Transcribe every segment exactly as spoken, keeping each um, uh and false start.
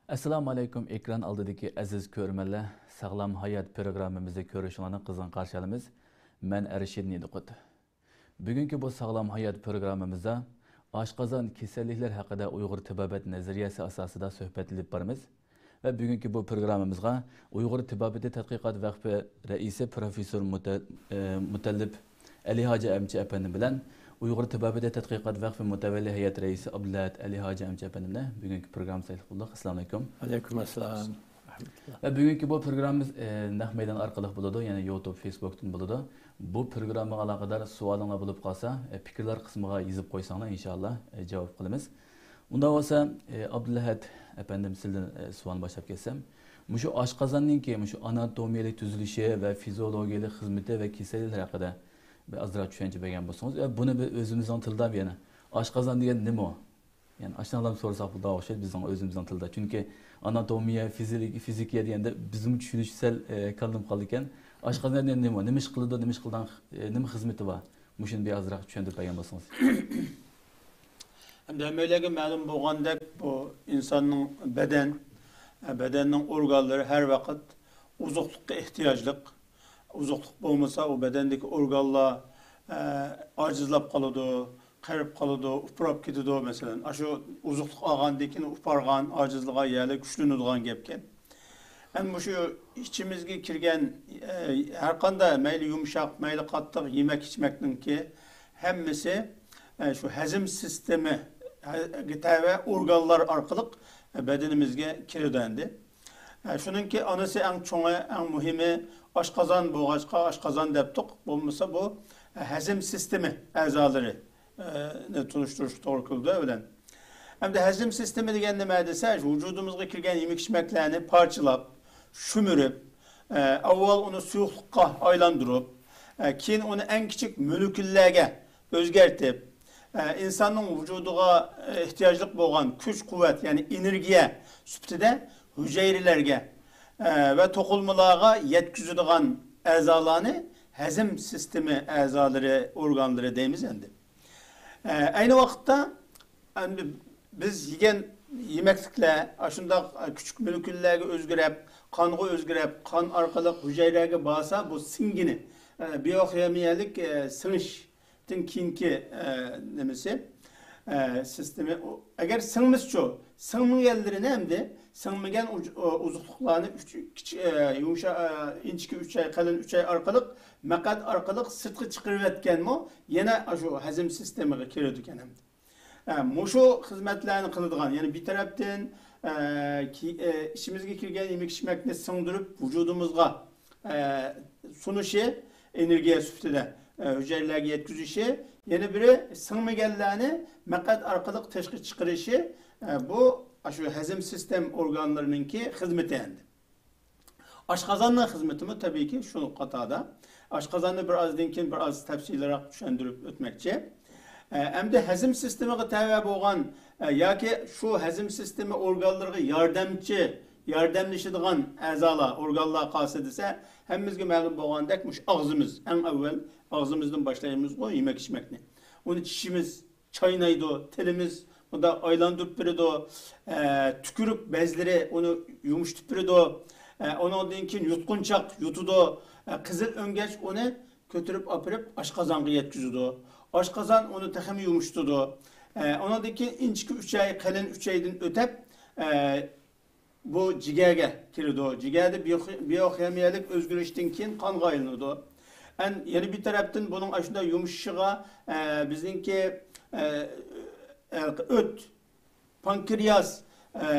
ئەسسالامۇ ئەلەيكۇم، ئېكران ئالدىدىكى ئەزىز كۆرۈرمەنلەر، ساغلام ھايات پروگراممىمىزنى كۆرۈشۈڭلارنى قىزغىن قارشى ئالىمىز. مەن ئەرشىد نىدىقۇت. بۈگۈنكى بۇ ساغلام ھايات پروگراممىمىزدا ئاشقازان كېسەللىكلەر ھەققىدە ئۇيغۇر تېبابەت نەزەرىيەسى ئاساسىدا سۆھبەت ئېلىپ بارىمىز. ۋە بۈگۈنكى بۇ پروگراممىمىزغا ئۇيغۇر تېبابىتى تەتقىقات ۋەقپى رەئىسى پروفېسسور مۇتە-، ئى، مۇتەللىپ ئەلى ھاجى ئەمچى ئەپەندىم بىلەن ئۇيغۇر تېبابىتى تەتقىقات ۋەقپى مۇتەۋەللى ھەيئەت رەئىسى ئابدۇلئەھەت ئەلى ھاجى ئەمچى ئەپەندىمنى بۈگۈنكى پروگراممىمىزغا تەكلىپ قىلدۇق. ئەسسالامۇ ئەلەيكۇم. ئەلەيكۇم ئەسسالام. ۋە بۈگۈنكى بۇ پروگراممىمىز، ئى، نەق مەيدان ئارقىلىق بولىدۇ، يەنى يۇتۇب، فېيسبۇكتىن بولىدۇ. بۇ پروگراممىغا ئالاقىدار سوئالىڭلار بولۇپ قالسا، ئى، پىكىرلەر قىسمىغا يېزىپ قويساڭلار، ئىنشائاللا، ئى، جاۋاب قىلىمىز. ئۇنداق بولسا، ئى، ئابدۇلئەھەت ئەپەندىم، سىزدىن، ئى، سوئالنى باشلاپ كەتسەم، مۇشۇ ئاشقازاننىڭكى مۇشۇ ئاناتومىيەلىك تۈزۈلۈشى ۋە فىزىئولوگىيەلىك خىزمىتى ۋە كېسەللىكلەر ھەققىدە بىر ئازراق چۈشەنچە بەرگەن بولسىڭىز، ۋە بۇنى بىر ئۆزىمىزنىڭ تىلىدا بىر يەنە، ئاشقازان دېگەن نېمە؟ يەنى ئاشۇنداقلارنى سورىساق بولىدىغان ئوخشايدۇ بىزنىڭ ئۆزىمىزنىڭ تىلىدا. چۈنكى ئاناتومىيە، فىزىك-، فىزىكىيە دېگەندە بىزمۇ چۈشىنىش سەل، ئە، كاللىمىز قالىدىكەن. ئاشقازان دېگەن نېمە؟ نېمە ئىش قىلىدۇ؟ نېمە ئىش قىلىدىغان، ئە، نېمە خىزمىتى بار؟ مۇشۇنى بىر ئازراق چۈشەندۈرۈپ بەرگەن بولسىڭىز. ئەمدى ھەممەيلەرگە مەلۇم بولغاندەك، بۇ ئىنساننىڭ بەدەن، ئە، بەدەننىڭ ئورگانلىرى ھەر ۋاقىت ئوزۇقلۇققا ئېھتىياجلىق. ئوزۇقلۇق بولمىسا، ئۇ بەدەندىكى ئورگانلار، ئە، ئاجىزلاپ قالىدۇ، قېرىپ قالىدۇ، ئۇپراپ كېتىدۇ، مەسىلەن. ئاشۇ ئوزۇقلۇق ئالغاندىن كېيىن ئۇپارغان، ئاجىزلىغان يەرلەر كۈچلىنىدىغان گەپكەن. ئەمدى مۇشۇ ئىچىمىزگە كىرگەن، ئە، ھەرقانداق مەيلى يۇمشاق، مەيلى قاتتىق يېمەك-ئىچمەكنىڭكى ھەممىسى، ئە، شۇ ھەزىم سىستېمىگە تەۋە ئورگانلار ئارقىلىق، ئە، بەدىنىمىزگە كىرىدۇ ئەمدى. ئە، شۇنىڭكى ئانىسى ئەڭ چوڭى، ئەڭ مۇھىمى ئاشقازان بولغاچقا، ئاشقازان دەپتۇق. بولمىسا بۇ، ئە، ھەزىم سىستېمى ئەزالىرى، ئە، نى تونۇشتۇرۇشقا توغرا كېلىدۇ ئەۋلەن. ئەمدى ھەزىم سىستېمى دېگەن نېمە دېسە، ۋۇجۇدىمىزغا كىرگەن يېمەك-ئىچمەكلەرنى پارچىلاپ، شۈمۈرۈپ، ئە، ئاۋۋال ئۇنى سۇيۇقلۇققا ئايلاندۇرۇپ، ئە، كېيىن ئۇنى ئەڭ كىچىك مولېكۇللارغا ئۆزگەرتىپ، ئە، ئىنساننىڭ ۋۇجۇدىغا، ئە، ئېھتىياجلىق بولغان كۈچ-قۇۋۋەت، يەنى ئېنېرگىيە سۈپىتىدە ھۈجەيرىلەرگە، ئە، ۋە توقۇلمىلارغا يەتكۈزىدىغان ئەزالارنى ھەزىم سىستېمى ئەزالىرى، ئورگانلىرى دەيمىز ئەمدى. ئە، ئەينى ۋاقىتتا ئەمدى بىز يېگەن يېمەكلىكلەر، ئاشۇنداق، ئە، كىچىك مولېكۇللارغا ئۆزگىرىپ، قانغا ئۆزگىرىپ، قان ئارقىلىق ھۈجەيرىلەرگە بارسا، بۇ سىڭگىنى، ئە، بىئوخىمىيەلىك، ئە، سىڭىشتىن كېيىنكى، ئە، نېمىسى، ئە، سىستېمى. ئۇ، ئەگەر سىڭمىسىچۇ، سىڭمىگەنلىرىنى ئەمدى، سىڭمىگەن ئۇج-، ئۇ، ئوزۇقلۇقلارنى ئۈچ، كىچىك، ئە، يۇمشا-، ئە، ئىنچىكە ئۈچەي، قېلىن ئۈچەي ئارقىلىق، مەقئەت ئارقىلىق سىرتقا چىقىرىۋەتكەنمۇ، يەنە ئاشۇ ھەزىم سىستېمىغا كىرىدىكەن ئەمدى. ئە، مۇشۇ خىزمەتلەرنى قىلىدىغان، يەنى بىر تەرەپتىن، ئە، كى-، ئە، ئىچىمىزگە كىرگەن يېمەك-ئىچمەكنى سىڭدۈرۈپ، ۋۇجۇدىمىزغا، ئە، سۇنۇشى، ئېنېرگىيە سۈپىتىدە، ئە، ھۈجەيرىلەرگە يەتكۈزۈشى، يەنە بىرى سىڭمىگەنلەرنى مەقئەت ئارقىلىق تېشىغا چىقىرىشى، ئە، بۇ ئاشۇ ھەزىم سىستېم ئورگانلىرىنىڭكى خىزمىتى ئەمدى. ئاشقازاننىڭ خىزمىتىمۇ تەبىئىيكى شۇ قاتاردا. ئاشقازاننى بىر ئازدىن كېيىن بىر ئاز تەپسىلىيراق چۈشەندۈرۈپ ئۆتمەكچى. ئە، ئەمدى ھەزىم سىستېمىغا تەۋە بولغان، ئە، ياكى شۇ ھەزىم سىستېما ئورگانلىرىغا ياردەمچى، ياردەملىشىدىغان ئەزالار، ئورگانلار قايسى دېسە، ھەممىمىزگە مەلۇم بولغاندەك مۇشۇ ئاغزىمىز. ئەڭ ئەۋۋەل ئاغزىمىزدىن باشلايمىزغۇ يېمەك-ئىچمەكنى. ئۇنى چىشىمىز، چاينايدۇ، تىلىمىز مۇنداق ئايلاندۇرۇپ بېرىدۇ، ئە، تۈكۈرۈك بەزلىرى ئۇنى يۇمشىتىپ بېرىدۇ، ئە، ئۇنىڭدىن كېيىن يۇتقۇنچاق يۇتىدۇ، ئە، قىزىل ئۆڭگەچ ئۇنى كۆتۈرۈپ ئاپىرىپ ئاشقازانغا يەتكۈزىدۇ. ئاشقازان ئۇنى تېخىمۇ يۇمشىتىدۇ. ئە، ئۇنىڭدىن كېيىن ئىنچىكە ئۈچەي، قېلىن ئۈچەيدىن ئۆتەپ، ئە، بۇ جىگەرگە كىرىدۇ. جىگەردە بىيو-، بىيوخىمىيەلىك ئۆزگىرىشتىن كېيىن قانغا ئايلىنىدۇ. ئەن-، يەنە بىر تەرەپتىن بۇنىڭ ئاشۇنداق يۇمشىشىغا، ئە، بىزنىڭكى، ئە، ئە، ئۆت، پانكرېئاس، ئە،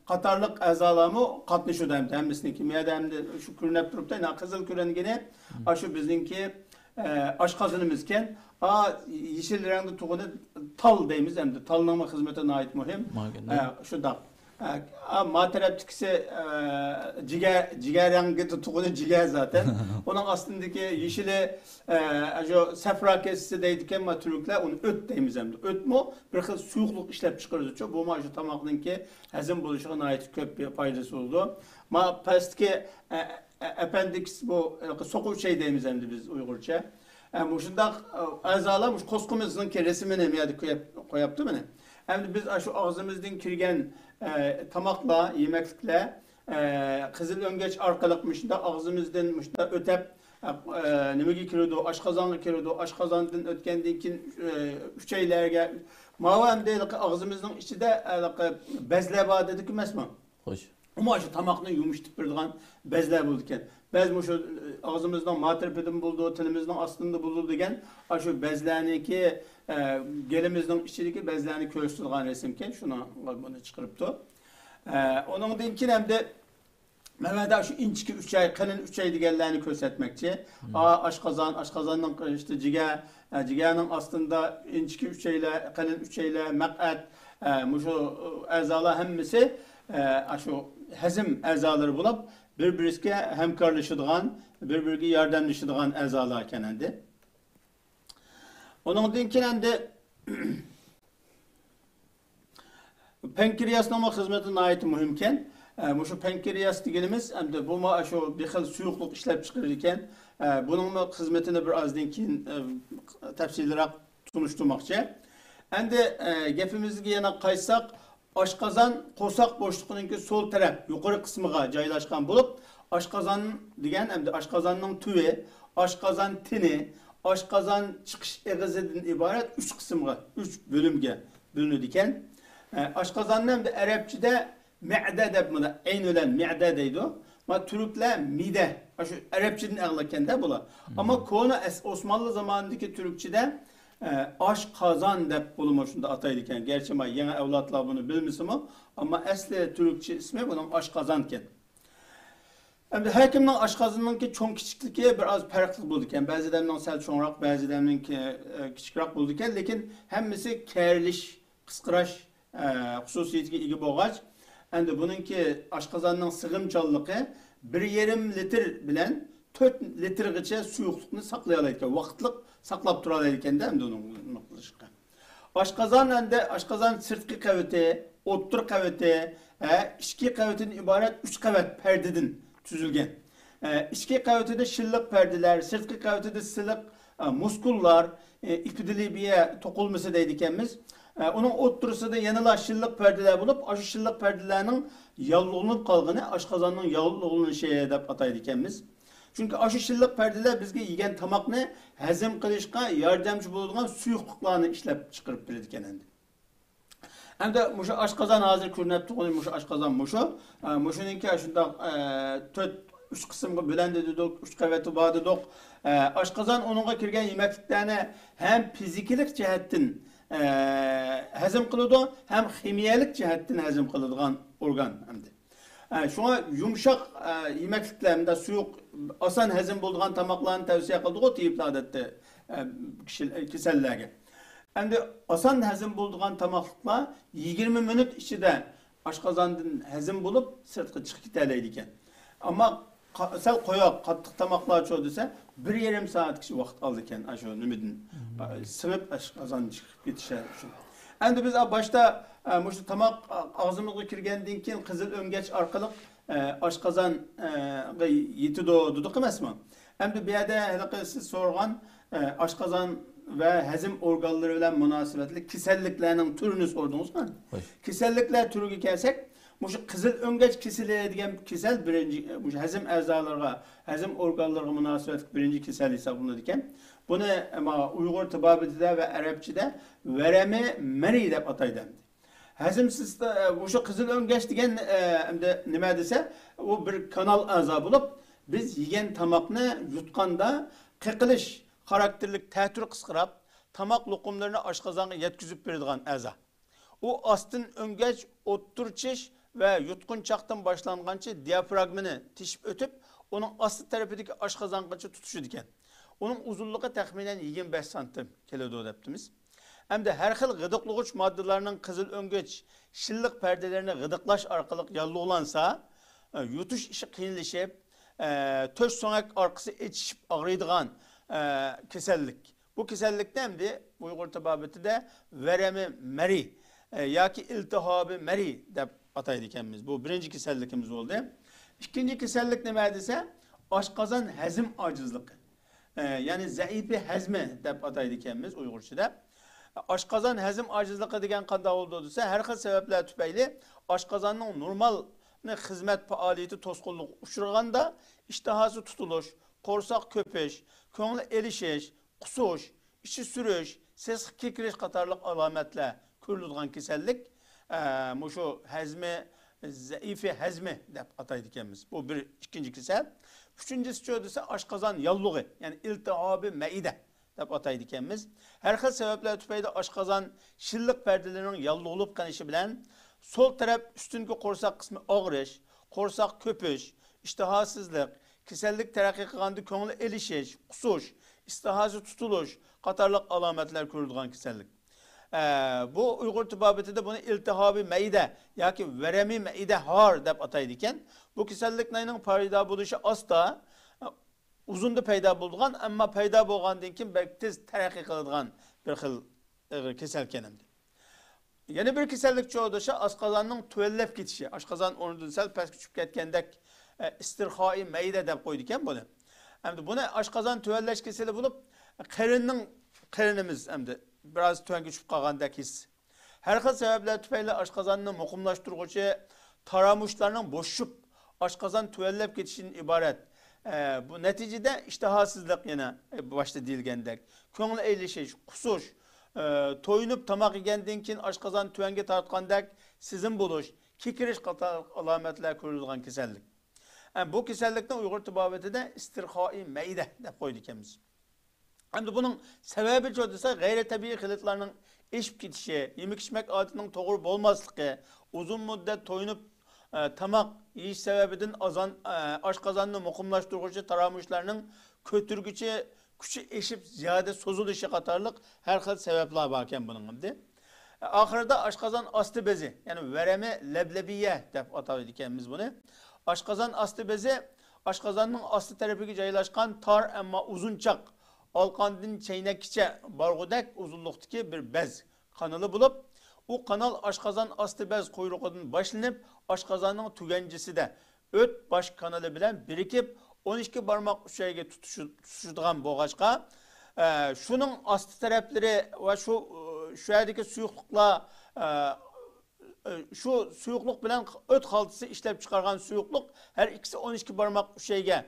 قاتارلىق ئەزالارمۇ قاتنىشىدۇ ھەمدە ھەممىسىنىڭكى. مۇ يەردە ھەمدە شۇ كۆرۈنۈپ تۇرۇپتۇ، يەنە قىزىل كۆرۈنگىنى ئاشۇ بىزنىڭكى ئە، ئاشقازىنىمىزكەن. ئا، يېشىل رەڭدە تۇغىنى تال دەيمىز ئەمدى. تالنىڭمۇ خىزمىتى ناھايىتى مۇھىم. ماگىنى. ئە، شۇنداق. ئە، ئا، ما تەرەپتىكىسى، ئە، جىگەر، جىگەر رەڭگىدە تۇغىنى جىگەر زاتەن. ئۇنىڭ ئاستىندىكى يېشىلى، ئە، شۇ سەفرا كېسىسى دەيدىكەن ما تۈركلەر، ئۇنى ئۆت دەيمىز ئەمدى. ئۆتمۇ بىر خىل سۇيۇقلۇق ئىشلەپ چىقىرىدۇچۇ. بۇمۇ شۇ تاماقنىڭكى ھەزىم بولۇشىغا ناھايىتى كۆپ پايدىسى بولىدۇ. ما پەستىكى، ئە، ئە، ئەپەندىكىس بۇ، ئە، سوقا ئۈچەي دەيمىز ئەمدى بىز ئۇيغۇرچە. ئە، مۇشۇنداق، ئە، ئەزالار مۇشۇ قوسىقىمىزنىڭكى رەسىمىنى مۇ يەردە قويۇپ، قويۇپتۇ مانا. ئەمدى بىز ئاشۇ ئاغزىمىزدىن كىرگەن، ئە، تاماقلار، يېمەكلىكلەر، ئە، قىزىل ئۆڭگەچ ئارقىلىق مۇشۇنداق ئاغزىمىزدىن مۇشۇنداق ئۆتەپ، ئە، نېمىگە كىرىدۇ؟ ئاشقازانغا كىرىدۇ. ئاشقازاندىن ئۆتكەندىن كېيىن، ئە، ئۈچەيلەرگە، ماۋۇ ئەمدى ھېلىقى ئاغزىمىزنىڭ ئىچىدە ھېلىقى بەزلەر بار دېدىكى ئەمەسمۇ؟ خوش. ئۇمۇ شۇ تاماقنى يۇمشىتىپ بېرىدىغان بەزلەر بولىدىكەن. بەز مۇشۇ، ئە، ئاغزىمىزنىڭ ما تەرىپىدىن بولىدۇ، تىلىمىزنىڭ ئاستىدا بولىدۇ دېگەن، ئاشۇ بەزلەرنىكى، ئە، گېلىمىزنىڭ ئىچىدىكى بەزلەرنى كۆرسىتىدىغان رەسىمكەن، شۇنىڭغا بۇنى چىقىرىپتۇ. ئە، ئۇنىڭدىن كېيىن ئەمدى مەن شۇ ئىنچىكە ئۈچەي، قېلىن ئۈچەي دېگەنلەرنى كۆرسەتمەكچى. ئا، ئاشقازان، ئاشقازاننىڭ ئىشتە جىگەر، ئە، جىگەرنىڭ ئاستىدا ئىنچىكە ئۈچەيلەر، قېلىن ئۈچەيلەر، مەقئەت، ئە، مۇشۇ ئەزالار ھەممىسى، ئە، ئاشۇ ھەزىم ئەزالىرى بولۇپ، بىر-بىرىگە ھەمكارلىشىدىغان، بىر-بىرىگە ياردەملىشىدىغان ئەزالار ئىكەن ئەمدى. ئۇنىڭدىن كېيىن ئەمدى پەنكرېئاسنىڭمۇ خىزمىتى ناھايىتى مۇھىمكەن. ئە، مۇشۇ پەنكرېئاس دېگىنىمىز، ئەمدى بۇمۇ شۇ بىر خىل سۇيۇقلۇق ئىشلەپ چىقىرىدىكەن. ئە، بۇنىڭمۇ خىزمىتىنى بىر ئازدىن كېيىن، ئە، تەپسىلىيراق تونۇشتۇرماقچى. ئەمدى، ئە، گېپىمىزگە يەنە قايتساق، ئاشقازان قورساق بوشلۇقىنىڭكى سول تەرەپ يۇقىرى قىسمىغا جايلاشقان بولۇپ، ئاشقازان دېگەن ئەمدى ئاشقازاننىڭ تۈۋى، ئاشقازان تېنى، ئاشقازان چىقىش ئېغىزىدىن ئىبارەت ئۈچ قىسىمغا، ئۈچ بۆلۈمگە بۆلۈنىدىكەن. ئە، ئاشقازاننى ئەمدى ئەرەبچىدە مەدە دەپ، مانا ئەين بىلەن مەدە دەيدۇ. مانا تۈركلەر مىدە. ئاشۇ ئەرەبچىدىن ئەغلىكەندە بۇلار. ئەمما كونا ئەس-، ئوسمانلى زامانىدىكى تۈركچىدە، ئە، ئاشقازان دەپ بولىمۇ شۇنداق ئاتايدىكەن. گەرچە ما يېڭى ئەۋلادلار بۇنى بىلمىسىمۇ، ئەمما ئەسلى تۈركچە ئىسمى بۇنىڭ ئاشقازانكەن. ئەمدى ھەر كىمنىڭ ئاشقازىنىنىڭكى چوڭ كىچىكلىكى بىر ئاز پەرقلىق بولىدىكەن. بەزى ئادەمنىڭ سەل چوڭراق، بەزى ئادەمنىڭكى، ئە، كىچىكراق بولىدىكەن. لېكىن ھەممىسى كەرىلىش، قىسقىراش، ئە، خۇسۇسىيىتىگە ئىگە بولغاچ، ئەمدى بۇنىڭكى ئاشقازاننىڭ سىغىمچانلىقى بىر يېرىم لىتىر بىلەن تۆت لىتىرغىچە سۇيۇقلۇقنى ساقلىيالايدىكەن، ۋاقىتلىق ساقلاپ تۇرالايدىكەندە، ئەمدى ئۇنىڭ نېمە قىلىشقا. ئاشقازان ئەمدى، ئاشقازان سىرتقى قەۋىتى، ئوتتۇرا قەۋىتى، ھە، ئىچكى قەۋىتىدىن ئىبارەت ئۈچ قەۋەت پەردىدىن تۈزۈلگەن. ئە، ئىچكى قەۋىتىدە شىللىق پەردىلەر، سىرتقى قەۋىتىدە سىلىق، ئە، مۇسكۇللار، ئە، ئېپىدېلبىيە توقۇلمىسى دەيدىكەنمىز. ئە، ئۇنىڭ ئوتتۇرىسىدا يەنىلا شىللىق پەردىلەر بولۇپ، ئاشۇ شىللىق پەردىلەرنىڭ ياللۇغلىنىپ قالغىنى ئاشقازاننىڭ ياللۇغلىنىشى دەپ ئاتايدىكەنمىز. چۈنكى ئاشۇ شىللىق پەردىلەر بىزگە يېگەن تاماقنى ھەزىم قىلىشقا ياردەمچى بولىدىغان سۇيۇقلۇقلارنى ئىشلەپ چىقىرىپ بېرىدىكەن ئەمدى. ئەمدى مۇشۇ ئاشقازان ھازىر كۆرۈنۈپ تۇرغىنى مۇشۇ ئاشقازان مۇشۇ. ئە، مۇشۇنىڭكى شۇنداق، ئە، تۆت، ئۈچ قىسىمغا بۆلەندى دېدۇق، ئۈچ قەۋىتى بار دېدۇق. ئە، ئاشقازان ئۇنىڭغا كىرگەن يېمەكلىكلەرنى ھەم فىزىكىلىق جەھەتتىن، ئە، ھەزىم قىلىدۇ، ھەم خىمىيەلىك جەھەتتىن ھەزىم قىلىدىغان ئورگان ئەمدى. ئە، شۇڭا يۇمشاق، ئە، يېمەكلىكلەر، مۇنداق سۇيۇق، ئاسان ھەزىم بولىدىغان تاماقلارنى تەۋسىيە قىلىدىغۇ تېبىپلار ئادەتتە، ئە، كىشى، كېسەللەرگە. ئەمدى ئاسان ھەزىم بولىدىغان تاماقلىقلار يىگىرمە مىنۇت ئىچىدە ئاشقازاندىن ھەزىم بولۇپ، سىرتقا چىقىپ كېتەلەيدىكەن. ئەمما قا-، سەل قويۇق، قاتتىق تاماقلارچۇ دېسە، بىر يېرىم سائەتكىچە ۋاقىت ئالىدىكەن، ئاشۇ نېمىدىن، سىڭىپ ئاشقازاندىن چىقىپ كېتىشى ئۈچۈن. ئەمدى بىز باشتا، ئە، مۇشۇ تاماق ئاغزىمىزغا كىرگەندىن كېيىن قىزىل ئۆڭگەچ ئارقىلىق، ئە، ئاشقازانغا يېتىدۇ دېدۇق ئەمەسمۇ؟ ئەمدى بۇ يەردە ھېلىقى سىز سورىغان، ئە، ئاشقازان ۋە ھەزىم ئورگانلىرى بىلەن مۇناسىۋەتلىك كېسەللىكلەرنىڭ تۈرىنى سورىدىڭىزغۇ؟ خوش. كېسەللىكلەر تۈرىگە كەلسەك، مۇشۇ قىزىل ئۆڭگەچ كېسىلى دېگەن كېسەل بىرىنچى، مۇشۇ ھەزىم ئەزالىرىغا، ھەزىم ئورگانلىرىغا مۇناسىۋەتلىك بىرىنچى كېسەل ھېسابلىنىدىكەن. بۇنى، ئەمما ئۇيغۇر تېبابىتىدە ۋە ئەرەبچىدە ۋەرەمى مەرى دەپ ئاتايدۇ ئەمدى. ھەزىم سىستېما، مۇشۇ قىزىل ئۆڭگەچ دېگەن، ئە، ئەمدى نېمە دېسە، ئۇ بىر كانال ئەزا بولۇپ، بىز يېگەن تاماقنى يۇتقاندا قېقىلىش خاراكتېرلىك تەتۈر قىسقىراپ، تاماق لوقۇملىرىنى ئاشقازانغا يەتكۈزۈپ بېرىدىغان ئەزا. ئۇ ئاستىن ئۆڭگەچ، ئوتتۇرا چىش ۋە يۇتقۇنچاقتىن باشلانغانچە دىيافراگمىنى تېشىپ ئۆتۈپ، ئۇنىڭ ئاستى تەرىپىدىكى ئاشقازانغىچە تۇتىشىدىكەن. ئۇنىڭ ئۇزۇنلۇقى تەخمىنەن يىگىرمە بەش سانتىم كېلىدۇ دەپتىمىز. ئەمدى ھەر خىل غىدىقلىغۇچ ماددىلارنىڭ قىزىل ئۆڭگەچ شىللىق پەردىلىرىنى غىدىقلاش ئارقىلىق ياللۇغلانسا، يۇتۇش ئىشى قىيىنلىشىپ، تۆش سۆڭەك ئارقىسى ئېچىشىپ ئاغرىيدىغان كېسەللىك. بۇ كېسەللىكنى ئەمدى ئۇيغۇر تېبابىتىدە ۋەرەمى مەرى، ئە، ياكى ئىلتىھابى مەرى دەپ ئاتايدىكەنمىز. بۇ بىرىنچى كېسەللىكىمىز بولدى. ئىككىنچى كېسەللىك نېمە دېسە، ئاشقازان ھەزىم ئاجىزلىقى. ئە، يەنى زەئىپى ھەزمى دەپ ئاتايدىكەنمىز ئۇيغۇرچىدا. ئاشقازان ھەزىم ئاجىزلىقى دېگەن قانداق بولىدۇ دېسە، ھەر خىل سەۋەبلەر تۈپەيلى ئاشقازاننىڭ نورمال خىزمەت پائالىيىتى توسقۇنلۇققا ئۇچرىغاندا، ئىشتىھاسى تۇتۇلۇش، قورساق كۆپۈش، كۆڭلى ئېلىشىش، قۇسۇش، ئىچى سۈرۈش، سېسىق كېكىرىش قاتارلىق ئالامەتلەر كۆرۈلىدىغان كېسەللىك، ئە، مۇشۇ ھەزمى زەئىفى ھەزمى دەپ ئاتايدىكەنمىز. بۇ بىر، ئىككىنچى كېسەل. ئۈچىنچىسىچۇ دېسە، ئاشقازان ياللۇغى، يەنى ئىلتىھابى مەئىدە دەپ ئاتايدىكەنمىز. ھەر خىل سەۋەبلەر تۈپەيلى ئاشقازان شىللىق پەردىلىرىنىڭ ياللۇغلىنىپ قېلىشى بىلەن سول تەرەپ ئۈستۈنكى قورساق قىسمى ئاغرىش، قورساق كۆپۈش، ئىشتىھاسىزلىق، كېسەللىك تەرەققىي قىلغاندا كۆڭلى ئېلىشىش، قۇسۇش، ئىشتىھاسى تۇتۇلۇش قاتارلىق ئالامەتلەر كۆرۈلىدىغان كېسەللىك. ئە، بۇ ئۇيغۇر تېبابىتىدە بۇنى ئىلتىھابىي مەئىدە ياكى ۋەرەمىي مەئىدە ھار دەپ ئاتايدىكەن. بۇ كېسەللىكنىڭ پەيدا بولۇشى ئاستا، ئۇزۇندا پەيدا بولىدىغان، ئەمما پەيدا بولغاندىن كېيىن بەك تېز تەرەققىي قىلىدىغان بىر خىل ئېغىر كېسەلكەن ئەمدى. يەنە بىر كېسەللىك چوغدىشى ئاشقازاننىڭ تۆۋەنلەپ كېتىشى، ئاشقازان ئورنىدىن سەل پەسكە چۈشۈپ كەتكەندەك، ئە، ئىستىرخائى مەئىدە دەپ قويىدىكەن بۇنى. ئەمدى بۇنى ئاشقازان تۆۋەنلەش كېسىلى بولۇپ، قېرىننىڭ، قېرىنىمىز ئەمدى بىراز تۆۋەنگە چۈشۈپ قالغاندەك ھېس. ھەر خىل سەۋەبلەر تۈپەيلى ئاشقازاننى مۇقىملاشتۇرغۇچى تارامۇشلارنىڭ بوشىشىپ، ئاشقازان تۆۋەنلەپ كېتىشىدىن ئىبارەت. ئە، بۇ نەتىجىدە ئىشتىھاسىزلىق يەنە، ئە، باشتا دېيىلگەندەك، كۆڭۈل ئېلىشىش، قۇسۇش، ئە، تويۇنۇپ تاماق يېگەندىن كېيىن ئاشقازان تۆۋەنگە تارتقاندەك سېزىم بولۇش، كېكىرىش قاتارلىق ئالامەتلەر كۆرۈلىدىغان كېسەللىك. ئە، بۇ كېسەللىكنى ئۇيغۇر تېبابىتىدە ئىستىرخائى مەئىدە دەپ قويىدىكەنمىز. ئەمدى بۇنىڭ سەۋەبىچۇ دېسە، غەيرىي تەبىئىي خىلىتلارنىڭ ئېشىپ كېتىشى، يېمەك-ئىچمەك ئادىتىنىڭ توغرا بولماسلىقى، ئۇزۇن مۇددەت تويۇنۇپ، ئە، تاماق يېيىش سەۋەبىدىن ئازان-، ئە، ئاشقازاننى مۇقىملاشتۇرغۇچى تارامۇشلارنىڭ كۆتۈرگۈچى كۈچى ئېشىپ زىيادە سوزۇلۇشى قاتارلىق ھەر خىل سەۋەبلەر باركەن بۇنىڭ ئەمدى. ئاخىرىدا ئاشقازان ئاستى بېزى، يەنى ۋەرەمە لەبلەبىيە دەپ ئاتايدىكەنمىز بۇنى. ئاشقازان ئاستى بېزى ئاشقازاننىڭ ئاستى تەرىپىگە جايلاشقان تار، ئەمما ئۇزۇنچاق، ئالقاندىن چەينەككىچە بارغۇدەك ئۇزۇنلۇقتىكى بىر بەز قانىلى بولۇپ، ئۇ قانال ئاشقازان ئاستى بەز قۇيرۇقىدىن باشلىنىپ، ئاشقازاننىڭ تۈگەنچىسىدە ئۆت باش كانىلى بىلەن بىرىكىپ، ئون ئىككى بارماق ئۈچەيگە تۇتىشى-، تۇتىشىدىغان بولغاچقا، ئە، شۇنىڭ ئاستى تەرەپلىرى ۋە شۇ، شۇ يەردىكى سۇيۇقلۇقلار، ئە، ئە، شۇ سۇيۇقلۇق بىلەن ئۆت خالتىسى ئىشلەپ چىقارغان سۇيۇقلۇق ھەر ئىككىسى ئون ئىككى بارماق ئۈچەيگە،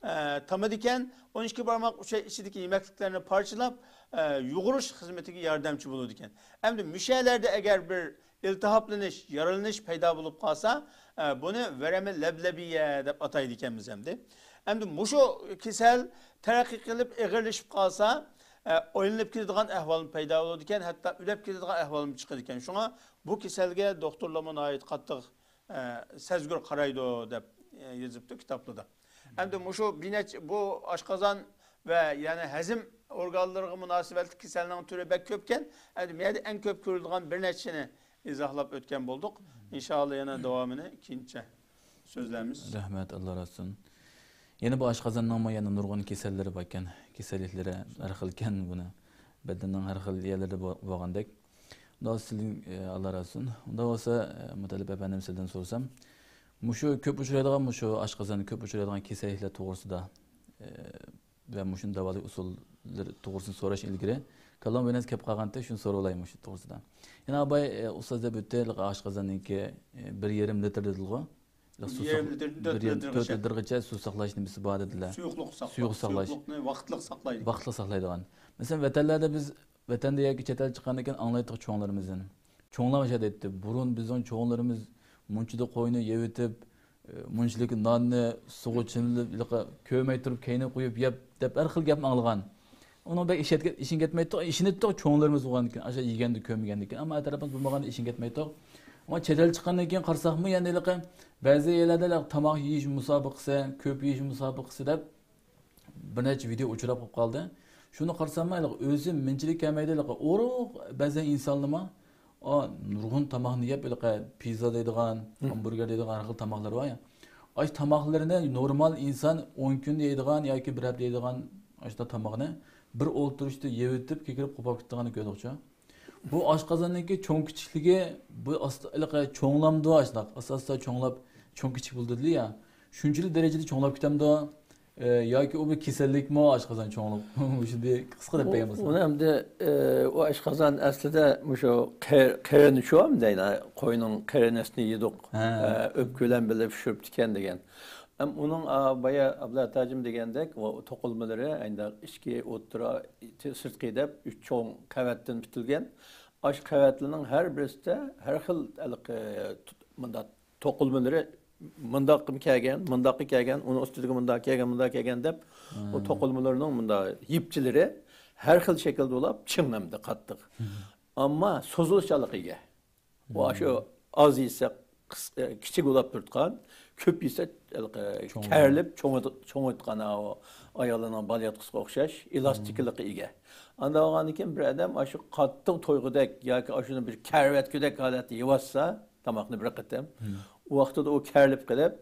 ئە، تامىدىكەن. ئون ئىككى بارماق ئۈچەي ئىچىدىكى يېمەكلىكلەرنى پارچىلاپ، ئە، يۇغۇرۇش خىزمىتىگە ياردەمچى بولىدىكەن. ئەمدى مۇشۇ يەرلەردە ئەگەر بىر ئىلتىھاپلىنىش، يارىلىنىش پەيدا بولۇپ قالسا، ئە، بۇنى ۋەرەمە لەبلەبىيە دەپ ئاتايدىكەنمىز ئەمدى. ئەمدى مۇشۇ كېسەل تەرەققىي قىلىپ ئېغىرلىشىپ قالسا، ئە، ئايلىنىپ كېتىدىغان ئەھۋالمۇ پەيدا بولىدىكەن، ھەتتا ئۆلۈپ كېتىدىغان ئەھۋالمۇ چىقىدىكەن. شۇڭا بۇ كېسەلگە دوختۇرلارمۇ ناھايىتى قاتتىق، ئە، سەزگۈر قارايدۇ دەپ، ئە، يېزىپتۇ كىتابلىرىدا. ئەمدى مۇشۇ بىنەچ-، بۇ ئاشقازان ۋە يەنە ھەزىم ئورگانلىرىغا مۇناسىۋەتلىك كېسەلنىڭ تۈرى بەك كۆپكەن. ئەمدى بۇ يەردە ئەڭ كۆپ كۆرۈلىدىغان بىر نەچچىنى ئىزاھلاپ ئۆتكەن بولدۇق. ئىنشائاللا يەنە داۋامىنى كېيىنچە سۆزلەيمىز. رەھمەت، ئاللا رازى بولسۇن. يەنە بۇ ئاشقازاننىڭمۇ يەنە نۇرغۇن كېسەللىرى باركەن. كېسەللىكلىرى ھەر خىلكەن بۇنى. بەدەننىڭ ھەر خىل يەرلىرىدە بو-، بولغاندەك. ئۇنداق سىزدىن، ئە، ئاللا رازى بولسۇن. ئۇنداق بولسا، ئە، مۇتەللىپ ئەپەندىم سىزدىن سورىسام، مۇشۇ كۆپ ئۇچرايدىغان، مۇشۇ ئاشقازاندا كۆپ ئۇچرايدىغان كېسەللىكلەر توغرىسىدا، ئە، ۋە مۇشۇنى داۋالاش ئۇسۇللىرى توغرىسىدا سوراش ئىلگىرى، كاللامغا بىر نەرسە كېلىپ قالغانتى، شۇنى سوراۋالاي مۇشۇ توغرىسىدا. يەنە ئاباي، ئە، ئۇستاز دەپ ئۆتتى، ئاشقازاننىڭكى، ئە، بىر يېرىم لىتىر دېدىغۇ. بىر يېرىم لىتىردىن تۆت بىر يېرىم تۆت لىتىرغىچە. لىتىرغىچە سۇ ساقلاش نېمىسى بار دېدىلەر. سۇيۇقلۇق ساقلاش. سۇيۇق ساقلاش. سۇيۇقلۇقنى ۋاقىتلىق ساقلايدۇ. ۋاقىتلىق ساقلايدىغان. مەسىلەن، ۋەتەنلەردە بىز، ۋەتەندە ياكى چەت ئەل چىققاندىن كېيىن ئاڭلايتتۇق چوڭلىرىمىزدىن. چوڭلار شۇنداق دەيتتى، بۇرۇن بىزنىڭ چوڭلىرىمىز مۇنچىدا قوينى يەۋېتىپ، ئە، مۇنچىلىك ناننى سۇغا چىلىپ، ھېلىقى كۆرمەي تۇرۇپ كەينىگە قويۇپ يەپ، دەپ ھەر خىل گەپنى ئاڭلىغان. ئۇنىڭ بەك ئىشەنگەن-، ئىشىنىپ كەتمەيتتۇق، ئىشىنىتتۇق چوڭلىرىمىز بولغاندىكىن، ئاشۇ يېگەندە كۆرمىگەندىكىن. ئەمما ئەتراپىمىز بولمىغاندا ئىشىنىپ كەتمەيتتۇق. ئەمما چەت ئەل چىققاندىن كېيىن قارىساقمۇ، يەنە ھېلىقى بەزى يەرلەردە ھېلىقى تاماق يېيىش مۇسابىقىسى، كۆپ يېيىش مۇسابىقىسى دەپ بىر نەچچە ۋىدېئو ئۇچراپ قېلىپ قالدى. شۇنى قارىساممۇ، ھېلىقى ئۆزى مىنچىلىك كەلمەيدۇ، ھېلىقى ئورۇق بەزى ئىنسانلىرىمۇ، ئا، نۇرغۇن تاماقنى يەپ، ھېلىقى پىززا دەيدىغان، ھامبۇرگېر دەيدىغان ھەر خىل تاماقلار بار يا. ئاشۇ تاماقلىرىنى نورمال ئىنسان ئون كۈندە يەيدىغان ياكى بىر ھەپتە يەيدىغان ئاشۇنداق تاماقنى بىر ئولتۇرۇشتا يەۋېتىپ، كېكىرىپ قوپاپ كېتىدىغاننى كۆردۇقچۇ. بۇ ئاشقازاننىڭكى چوڭ كىچىكلىكى، بۇ ئاستا، ھېلىقى چوڭلامدۇ، ئاشۇنداق ئاستا ئاستا چوڭلاپ، چوڭ كىچىك بولىدۇ دېدى يا. شۇنچىلىك دەرىجىدە چوڭلاپ كېتەمدۇ؟ ئە، ياكى ئۇ بىر كېسەللىكمۇ، ئاشقازان چوڭلۇق؟ مۇشۇنى قىسقا دەپ بەرگەن بولسىڭىز. ئۇنى ئەمدى، ئە، ئۇ ئاشقازان ئەسلىدە مۇشۇ قېرىنى شۇ دەيلى، قوينىڭ قېرىنىسىنى يېدۇق. ھە. ئە، ئۆپكە بىلەن بىللە پىشۇرۇپتىكەن دېگەن. ھەم ئۇنىڭ، ئا، بايا ئابلەت ھاجىم دېگەندەك، ئۇ توقۇلمىلىرى ئەندى ئىچكى، ئوتتۇرا، سىرتقى دەپ ئۈچ چوڭ قەۋەتتىن پۈتۈلگەن. ئاشۇ قەۋەتلىرىنىڭ ھەر بىرسىدە ھەر خىل ھېلىقى، مۇنداق توقۇلمىلىرى مۇنداققا كەلگەن، مۇنداققا كەلگەن، ئۇنىڭ ئۈستىدىكى مۇنداق كەلگەن، مۇنداق كەلگەن دەپ، ئۇ توقۇلمىلىرىنىڭ مۇنداق يىپچىلىرى ھەر خىل شەكىلدە بولۇپ، چىڭ ئەمدى قاتتىق. ئەمما سوزۇلۇشچانلىققا ئىگە. ئۇ ئاشۇ ئاز يېسە قىس-، كىچىك بولۇپ تۇرۇتقان، كۆپ يېسە ھېلىقى چوڭ. كەرىلىپ چوڭىيىت-، چوڭىيىتقان، ئاۋۇ ئاياللارنىڭ بالىياتقۇسىغا ئوخشاش ئېلاستىكلىققا ئىگە. ئانداق بولغاندىن كېيىن بىر ئادەم ئاشۇ قاتتىق تويغۇدەك ياكى ئاشۇنى بىر كەرىۋەتكۈدەك ھالەتتە يەۋاتسا، تاماقنى بىر قېتىم. ئۇ ۋاقتىدا ئۇ كەرىلىپ قېلىپ،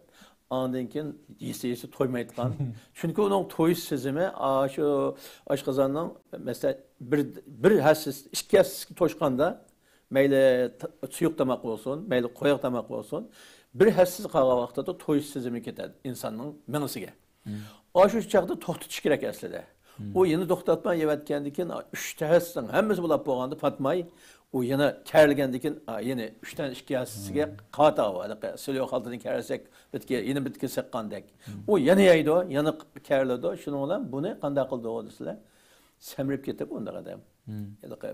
ئاندىن كېيىن يېسە يېسە تويمايدىغان. چۈنكى ئۇنىڭ تويۇش سېزىمى ئاشۇ ئاشقازاننىڭ، مەسىلەن، بىر، بىر ھەسسىسى، ئىككى ھەسسىسىگە توشقاندا، مەيلى تا-، سۇيۇق تاماق بولسۇن، مەيلى قويۇق تاماق بولسۇن، بىر ھەسسىسى قالغان ۋاقتىدا تويۇش سېزىمى كېتەدى ئىنساننىڭ مېڭىسىگە. ئاشۇ چاغدا توختىتىش كېرەك ئەسلىدە. ئۇ يەنە توختاتماي يەۋەتكەندىن كېيىن، ئۈچ ھەسسىنىڭ ھەممىسى بولاپ بولغاندا پاتماي، ئۇ يەنە كەرىلگەندىن كېيىن، ئا، يەنە ئۈچتىن ئىككى ھەسسىسىگە قاتا ئۇ، ھېلىقى سىلىۋاق ئالدىدىن كەرسەك، بىتكە، يەنە بىتكە سىققاندەك. ئۇ يەنە يەيدۇ، يەنە كەرىلىدۇ. شۇنىڭ بىلەن بۇنى قانداق قىلىدۇ دېسىلەر، سەمرىپ كېتىپ ئۇنداق ئادەم. ھېلىقى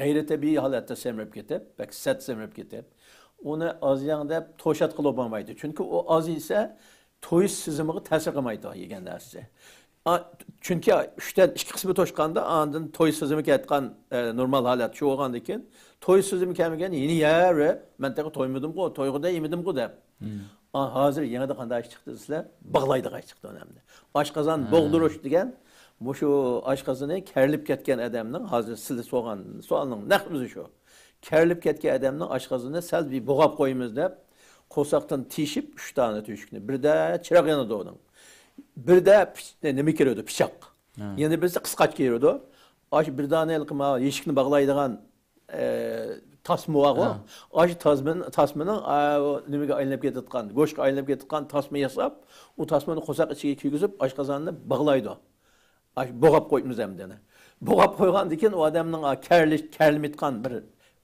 غەيرىي تەبىئىي ھالەتتە سەمرىپ كېتىپ، بەك سەت سەمرىپ كېتىپ، ئۇنى ئاز يەڭ دەپ توشاتقىلى بولمايدۇ. چۈنكى ئۇ ئاز يېسە، تويۇش سېزىمىغا تەسىر قىلمايدۇ يېگەن نەرسىسى. ئا، چۈنكى ئۈچتىن ئىككى قىسمى توشقاندا، ئاندىن تويۇش سېزىمى كەتكەن، ئە، نورمال ھالەت شۇ بولغاندىن كېيىن، تويۇش سېزىمى كەلمىگەن، يەنە يەۋېرىپ، مەن تېخى تويمىدىمغۇ، تويغۇدەك يېمىدىمغۇ دەپ. ئا، ھازىر يېڭىدا قانداق ئىش چىقتى دېسىلە، باغلايدىغان ئىش چىقتى ئۇنى ئەمدى. ئاشقازان بوغدۇرۇش دېگەن، مۇشۇ ئاشقازىنى كەرىلىپ كەتكەن ئادەمنىڭ، ھازىر سىلى سورىغان سوئالنىڭ نەق ئۆزى شۇ. كەرىلىپ كەتكەن ئادەمنىڭ ئاشقازىنىنى سەل بىر بوغاپ قويىمىز دەپ، قورساقتىن تېشىپ ئۈچ دانە تۆشۈكنى. بىردە چىراغ يانىدۇ ئۇنىڭ. بىردە پىچ-، نېمە كىرىدۇ، پىچاق. يەنە بىرسى قىسقاچ كىرىدۇ. ئاشۇ بىر دانە ھېلىقى مانا يېشىكنى باغلايدىغان، ئە، تاسما بارغۇ. ئاشۇ تاسمىنى، تاسمىنىڭ، ئا، نېمىگە ئايلىنىپ كېتىدىغان، گۆشكە ئايلىنىپ كېتىدىغان تاسما ياساپ، ئۇ تاسمىنى قورساق ئىچىگە كىرگۈزۈپ، ئاشقازاننى باغلايدۇ. ئاش-، بوغاپ قويىمىز ئەمدى يەنە. بوغاپ قويغاندىن كېيىن ئۇ ئادەمنىڭ، ئا، كەرلىش-، كەرلىمەيدىغان بىر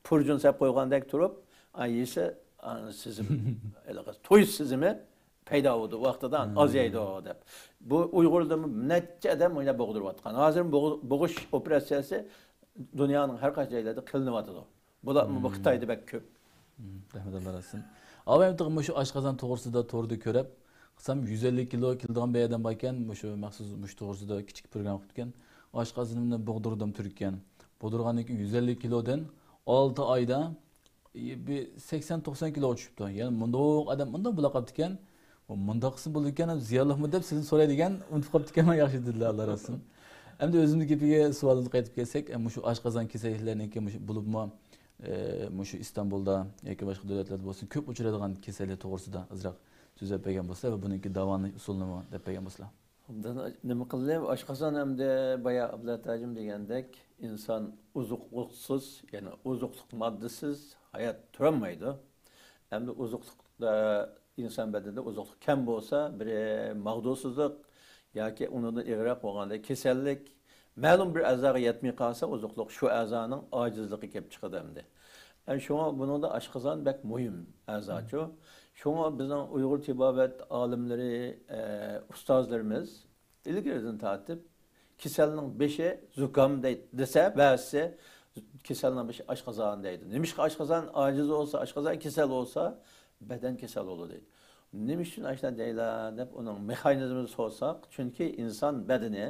پۇرجۇن سەپ قويغاندەك تۇرۇپ، ئا، يېسە، ئا، سېزىم، ھېلىقى تويۇش سېزىمى پەيدا بولىدۇ، ۋاقتىدا ئازىيىدۇ دەپ. بۇ ئۇيغۇردىمۇ نەچچە ئادەم مۇنداق بوغدۇرۇۋاتقان. ھازىر بوغ-، بوغۇش ئوپېراتسىيەسى دۇنيانىڭ ھەر قايسى جايلىرىدا قىلىنىۋاتىدۇ. بۇلار بۇ خىتايدا بەك كۆپ. مم، رەھمەت، ئاللا رازى بولسۇن. ئاۋۇ ئەمدى مۇشۇ ئاشقازان توغرىسىدا توردا كۆرۈپ، قىلسام يۈز ئەللىك كىلو كېلىدىغان بىر ئادەم باركەن، مۇشۇ مەخسۇس مۇشۇ توغرىسىدا كىچىك پروگرامما قىپتىكەن. ئاشقازىنىمنى بوغدۇردۇم تۈرككەن. بوغدۇرغاندىن كېيىن يۈز ئەللىك كىلودىن ئالتە ئايدا، ئى، بىر سەكسەن توقسان كىلوغا چۈشۈپتۇ. يەنى مۇنداق ئادەم مۇنداق بولا قاپتىكەن. ئۇ مۇنداق قىلسا بولىدىكەن، زىيانلىقمۇ دەپ سىزدىن سورايدىكەن، ئۇنتۇپ قاپتىكەنمەن، ياخشى دېدىلە، ئاللا رازى بولسۇن. ئەمدى ئۆزىمىزنىڭ گېپىگە، سوئالىمىزغا قايتىپ كەلسەك، مۇشۇ ئاشقازان كېسەللىكلىرىنىڭكى مۇشۇ بولۇپمۇ، ئى، مۇشۇ ئىستانبۇلدا ياكى باشقا دۆلەتلەردە بولسۇن، كۆپ ئۇچرايدىغان كېسەللىك توغرىسىدا ئازراق سۆزلەپ بەرگەن بولسا ۋە بۇنىڭكى داۋالىنىش ئۇسۇلىنىمۇ دەپ بەرگەن بولسىلا. ئوبدان نېمە قىلدى؟ ئاشقازان ئەمدى بايا ئابلەت ھاجىم دېگەندەك، ئىنسان ئوزۇقلۇقسىز، يەنى ئوزۇقلۇق ماددىسىز ھايات تۇرالمايدۇ. ئەمدى ئوزۇقلۇقتا، ئىنسان بەدىنىدە ئوزۇقلۇق كەم بولسا، بىرى ماغدۇرسىزلىق ياكى ئۇنىڭدىن ئېغىرراق بولغاندا كېسەللىك، مەلۇم بىر ئەزاغا يەتمەي قالسا، ئوزۇقلۇق شۇ ئەزانىڭ ئاجىزلىقى كېلىپ چىقىدۇ ئەمدى. ئە، شۇڭا بۇنىڭدا ئاشقازان بەك مۇھىم ئەزاچۇ. شۇڭا بىزنىڭ ئۇيغۇر تېبابەت ئالىملىرى، ئە، ئۇستازلىرىمىز ئىلگىرىدىن تارتىپ، كېسەلنىڭ بېشى زۇكام دەي-، دېسە، بەزىسى كېسەلنىڭ بېشى ئاشقازان دەيدۇ. نېمىشقا ئاشقازان ئاجىز بولسا، ئاشقازان كېسەل بولسا، بەدەن كېسەل بولىدۇ دەيدۇ. نېمە ئۈچۈن ئاشۇنداق دەيلا دەپ ئۇنىڭ مېخانىزمىنى سورىساق، چۈنكى ئىنسان بەدىنى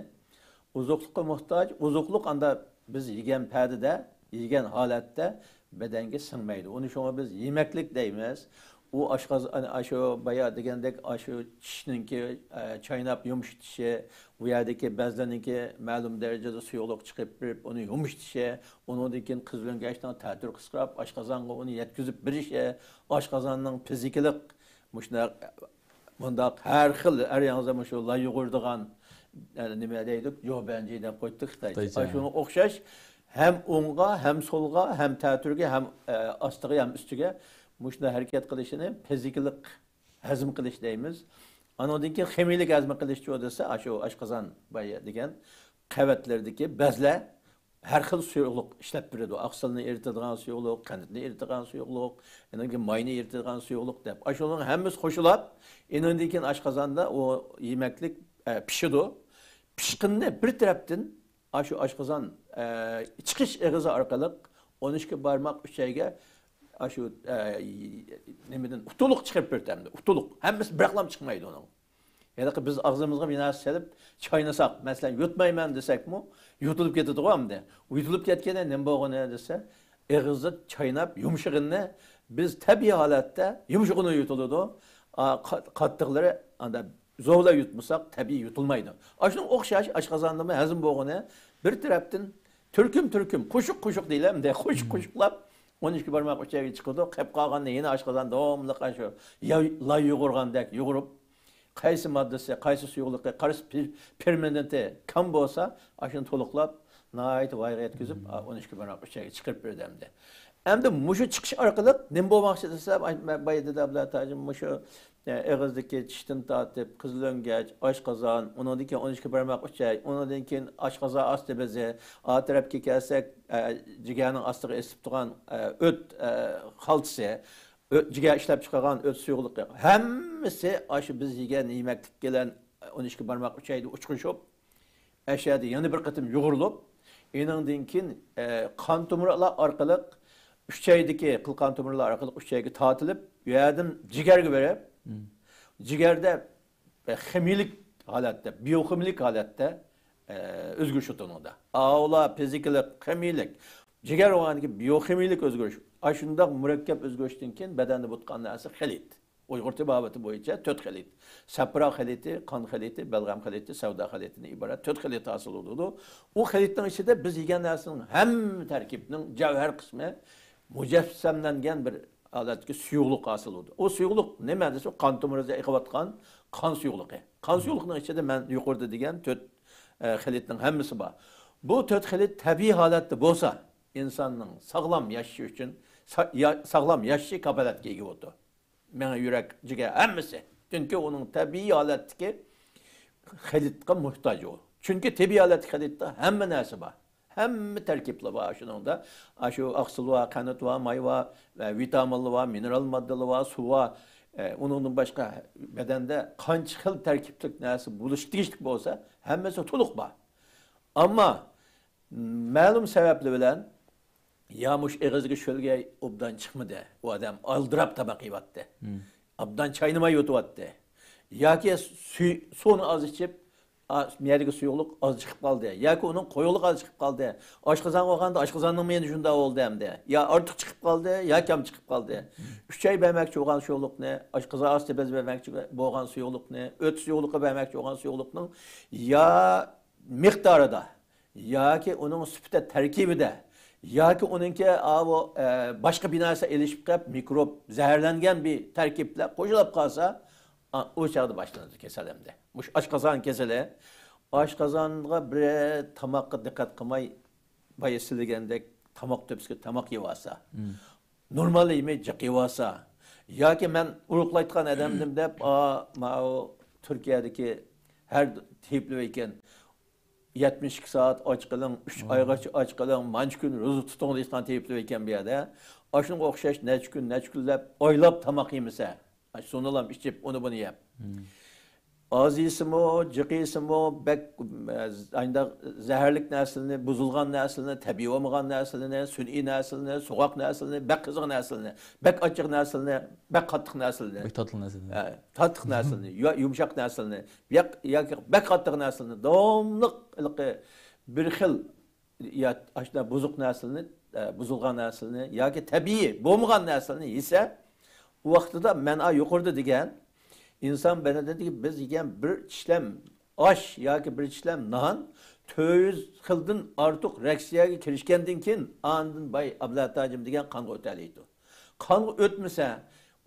ئوزۇقلۇققا موھتاج، ئوزۇقلۇق ئاندا بىز يېگەن پەدىدە، يېگەن ھالەتتە بەدەنگە سىڭمەيدۇ. ئۇنى شۇڭا بىز يېمەكلىك دەيمىز. ئۇ ئاشقاز-، ئەنە ئاشۇ بايا دېگەندەك، ئاشۇ چىشنىڭكى، ئە، چايناپ يۇمشىتىشى، ئۇ يەردىكى بەزىلەرنىڭكى مەلۇم دەرىجىدە سۇيۇقلۇق چىقىپ بېرىپ، ئۇنى يۇمشىتىشى، ئۇنىڭدىن كېيىن قىزىلۆڭگە ئاشۇنداق تەتۈر قىسقىراپ، ئاشقازانغا ئۇنى يەتكۈزۈپ بېرىشى، ئاشقازاننىڭ فىزىكىلىق مۇشۇنداق، مۇنداق ھەر خىل، ھەر ياڭزا مۇشۇ لاي يۇغۇرىدىغان، ئە، نېمە دەيدۇ، جوبەنجى دەپ قويدۇق خىتايچە. خىتايچە. ئاشۇنىڭغا ئوخشاش ھەم ئوڭغا، ھەم سولغا، ھەم تەتۈرگە، ھەم، ئە، ئاستىغا، ھەم ئۈستىگە مۇشۇنداق ھەرىكەت قىلىشىنى فىزىكىلىق ھەزىم قىلىش دەيمىز. ئانىڭدىن كېيىن خىمىيىلىك ھەزىم قىلىشچۇ دېسە، ئاشۇ ئاشقازان بايا دېگەن قەۋەتلىرىدىكى بەزلەر ھەر خىل سۇيۇقلۇق ئىشلەپ بېرىدۇ. ئاقسىلنى ئېرىتىدىغان سۇيۇقلۇق، قەنتنى ئېرىتىدىغان سۇيۇقلۇق، ئاندىن كېيىن ماينى ئېرىتىدىغان سۇيۇقلۇق دەپ، ئاشۇنىڭ ھەممىسى قوشۇلۇپ، ئېنىڭدىن كېيىن ئاشقازاندا ئۇ يېمەكلىك، ئە، پىشىدۇ. پىشقىنىنى بىر تەرەپتىن ئاشۇ ئاشقازان، ئە، چىقىش ئېغىزى ئارقىلىق ئون ئىككى بارماق ئۈچەيگە ئاشۇ، ئە، نېمىدىن ئۇتۇلۇق چىقىرىپ بېرىدۇ ئەمدى. ئۇتۇلۇق. ھەممىسى بىراقلام چىقمايدۇ ئۇنىڭ. ھېلىقى بىز ئاغزىمىزغا بىر نەرسە سېلىپ چاينىساق، مەسىلەن، يۇتمايمەن دېسەكمۇ، يۇتۇلۇپ كېتىدىغۇ ئەمدى. ئۇ يۇتۇلۇپ كەتكەندە نېمە بولغىنى دېسە، ئېغىزدا چايناپ يۇمشىغىنىنى بىز تەبىئىي ھالەتتە يۇمشىغىنى يۇتۇلىدۇ. ئا، قا-، قاتتىقلىرى ئاندا زورلا يۇتمىساق، تەبىئىي يۇتۇلمايدۇ. ئاشۇنىڭ ئوخشاش ئاشقازاندىمۇ ھەزىم بولغىنى بىر تەرەپتىن تۈركۈم-تۈركۈم، قوشۇق-قوشۇق دېيىلەمدە، قوشۇق-قوشۇقلاپ ئون ئىككى بارماق ئۈچەيگە چىقىدۇ. قېلىپ قالغاندا يەنە ئاشقازان داۋاملىق ئاشۇ لاي، لاي يۇغۇرغاندەك يۇغۇرۇپ، قايسى ماددىسى، قايسى سۇيۇقلۇقى، قايسى پېر-، فېرمېنتى كەم بولسا، ئاشۇنى تولۇقلاپ، ناھايىتى ۋايىغا يەتكۈزۈپ، ئا، ئون ئىككى بارماق ئۈچەيگە چىقىرىپ بېرىدۇ ئەمدى. ئەمدى مۇشۇ چىقىش ئارقىلىق نېمە بولماقچى دېسە، بايا دېدى ئابلەت ھاجىم، مۇشۇ، ئە، ئېغىزدىكى چىشتىن تارتىپ، قىزىلۆڭگەچ، ئاشقازان، ئۇنىڭدىن كېيىن ئون ئىككى بارماق ئۈچەي، ئۇنىڭدىن كېيىن ئاشقازان ئاستى بېزى، ئا تەرەپكە كەلسەك، ئە، جىگەرنىڭ ئاستىغا ئېسىپ تۇرغان، ئە، ئۆت، ئە، خالتىسى، ئۆت، جىگەر ئىشلەپ چىقارغان ئۆت سۇيۇقلۇقى، ھەممىسى ئاشۇ بىز يېگەن يېمەكلىك بىلەن ئون ئىككى بارماق ئۈچەيدە ئۇچرىشىپ، ئەشەدە يەنە بىر قېتىم يۇغۇرۇلۇپ، ئېنىڭدىن كېيىن، ئە، قان تومۇرلار ئارقىلىق ئۈچەيدىكى قىل قان تومۇرلار ئارقىلىق ئۈچەيگە تارتىلىپ، ئۇ يەردىن جىگەرگە بېرىپ، جىگەردە، ئە، خىمىيىلىك ھالەتتە، بىيوخىمىيىلىك ھالەتتە، ئە، ئۆزگىرىش ئولتۇرۇڭدا. ئاۋۇلار فىزىكىلىق، خىمىيىلىك، جىگەر بولغاندىكى بىيوخىمىيىلىك ئۆزگىرىش. ئاشۇنداق مۇرەككەپ ئۆزگىرىشتىن كېيىن بەدەندە بولۇپ قالغان نەرسە خىلىت. ئۇيغۇر تېبابىتى بويىچە تۆت خىلىت. سەپرا خىلىتى، قان خىلىتى، بەلغەم خىلىتى، سەۋدا خىلىتىدىن ئىبارەت تۆت خىلىت ھاسىل بولىدۇ. ئۇ خىلىتنىڭ ئىچىدە بىز يېگەن نەرسىنىڭ ھەممە تەركىبىنىڭ جەۋھەر قىسمى مۇجەسسەملەنگەن بىر ھالەتتىكى سۇيۇقلۇق ھاسىل بولىدۇ. ئۇ سۇيۇقلۇق نېمە دېسە، قان تومۇرىدا ئېقىۋاتقان قان سۇيۇقلۇقى. قان سۇيۇقلۇقىنىڭ ئىچىدە مەن يۇقىرىدا دېگەن تۆت، ئە، خىلىتنىڭ ھەممىسى بار. بۇ تۆت خىلىت تەبىئىي ھالەتتە بولسا، ئىنساننىڭ ساغلام ياشىشى ئۈچۈن، سا-، يا-، ساغلام ياشىشى كاپالەتكە ئىگە بولىدۇ. مېڭە، يۈرەك، جىگەر ھەممىسى. چۈنكى ئۇنىڭ تەبىئىي ھالەتتىكى خىلىتقا موھتاج ئۇ. چۈنكى تەبىئىي ھالەتتىكى خىلىتتا ھەممە نەرسە بار. ھەممە تەركىبلەر بار شۇنىڭدا. ئاشۇ ئاقسىل بار، قەنت بار، ماي بار، ۋە ۋىتامىنلار بار، مىنېرال ماددىلار بار، سۇ بار. ئە، ئۇنىڭدىن باشقا بەدەندە قانچە خىل تەركىبلىك نەرسە بولۇشقا تېگىشلىك بولسا، ھەممىسى تولۇق بار. ئەمما مەلۇم سەۋەبلەر بىلەن يا مۇشۇ ئېغىزدىكى شۆلگەي ئوبدان چىقمىدى، ئۇ ئادەم ئالدىراپ تاماق يەۋاتتى. ئوبدان چاينىماي يۇتۇۋاتتى. ياكى سۈي-، سۇنى ئاز ئىچىپ، ئا، مەيدىگە سۇيۇقلۇق ئاز چىقىپ قالدى. ياكى ئۇنىڭ قويۇقلۇقى ئاز چىقىپ قالدى. ئاشقازانغا بارغاندا ئاشقازاننىڭ مېيىنى شۇنداق بولدى ئەمدى. يا ئارتۇق چىقىپ قالدى، يا كەم چىقىپ قالدى. ئۈچەي بەرمەكچى بولغان سۇيۇقلۇقنى، ئاشقازان ئاستى بەزى بەرمەكچى بولغان سۇيۇقلۇقنى، ئۆت سۇيۇقلۇقى بەرمەكچى بولغان سۇيۇقلۇقنىڭ يا مىقدارىدا، ياكى ئۇنىڭ سۈپىتى تەركىبىدە، ياكى ئۇنىڭكى ئاۋۇ، ئە، باشقا بىر نەرسە ئېلىشىپ قېلىپ، مىكروب، زەھەرلەنگەن بىر تەركىبلەر قوشۇلۇپ قالسا، ئا، ئۇ چاغدا باشلىنىدۇ كېسەل ئەمدى. مۇشۇ ئاشقازان كېسىلى، ئاشقازانغا بىر تاماققا دىققەت قىلماي، بايا سىلىگەندەك تاماق تۆپىسىگە تاماق يەۋالسا، نورمال يېمەي جىق يەۋالسا، ياكى مەن ئورۇقلايدىغان ئادەمدىم دەپ، ئا، ماۋۇ تۈركىيەدىكى ھەر تېيىپلىۋەتكەن، يەتمىش ئىككى سائەت ئاچ قېلىڭ، ئۈچ ئايغىچە ئاچ قېلىڭ، مانچە كۈن روزا تۇتۇڭ دەيدىغان تېيىپلىۋەتكەن بۇ يەردە. ئاشۇنىڭغا ئوخشاش نەچچە كۈن، نەچچە كۈنلەپ، ئايلاپ تاماق يېمىسە، ئاشۇ سۇنىلام ئىچىپ، ئۇنى بۇنى يەپ. ئاز يېسىمۇ، جىق يېسىمۇ، بەك، ئە، ئانداق زەھەرلىك نەرسىلەرنى، بۇزۇلغان نەرسىلەرنى، تەبىئىي بولمىغان نەرسىلەرنى، سۈنئىي نەرسىلەرنى، سوغۇق نەرسىلەرنى، بەك قىزىق نەرسىلەرنى، بەك ئاچچىق نەرسىلەرنى، بەك قاتتىق نەرسىلەرنى، بەك تاتلىق نەرسىلەرنى. ئە، تاتلىق نەرسىلەرنى، يا-، يۇمشاق نەرسىلەرنى، ياق-، ياكى بەك قاتتىق نەرسىلەرنى داۋاملىق ھېلىقى بىر خىل يا ئاشۇنداق بۇزۇق نەرسىلەرنى، ئە، بۇزۇلغان نەرسىلەرنى ياكى تەبىئىي بولمىغان نەرسىلەرنى يېسە، ئۇ ۋاقتىدا مەن ئا يۇقىرىدا دېگەن ئىنسان بەدىنىدىكى بىز يېگەن بىر چىشلەم ئاش ياكى بىر چىشلەم نان تۆت يۈز خىلدىن ئارتۇق رېئاكسىيەگە كىرىشكەندىن كېيىن، ئاندىن باي ئابلەت ھاجىم دېگەن قانغا ئۆتەلەيدۇ. قانغا ئۆتمىسە،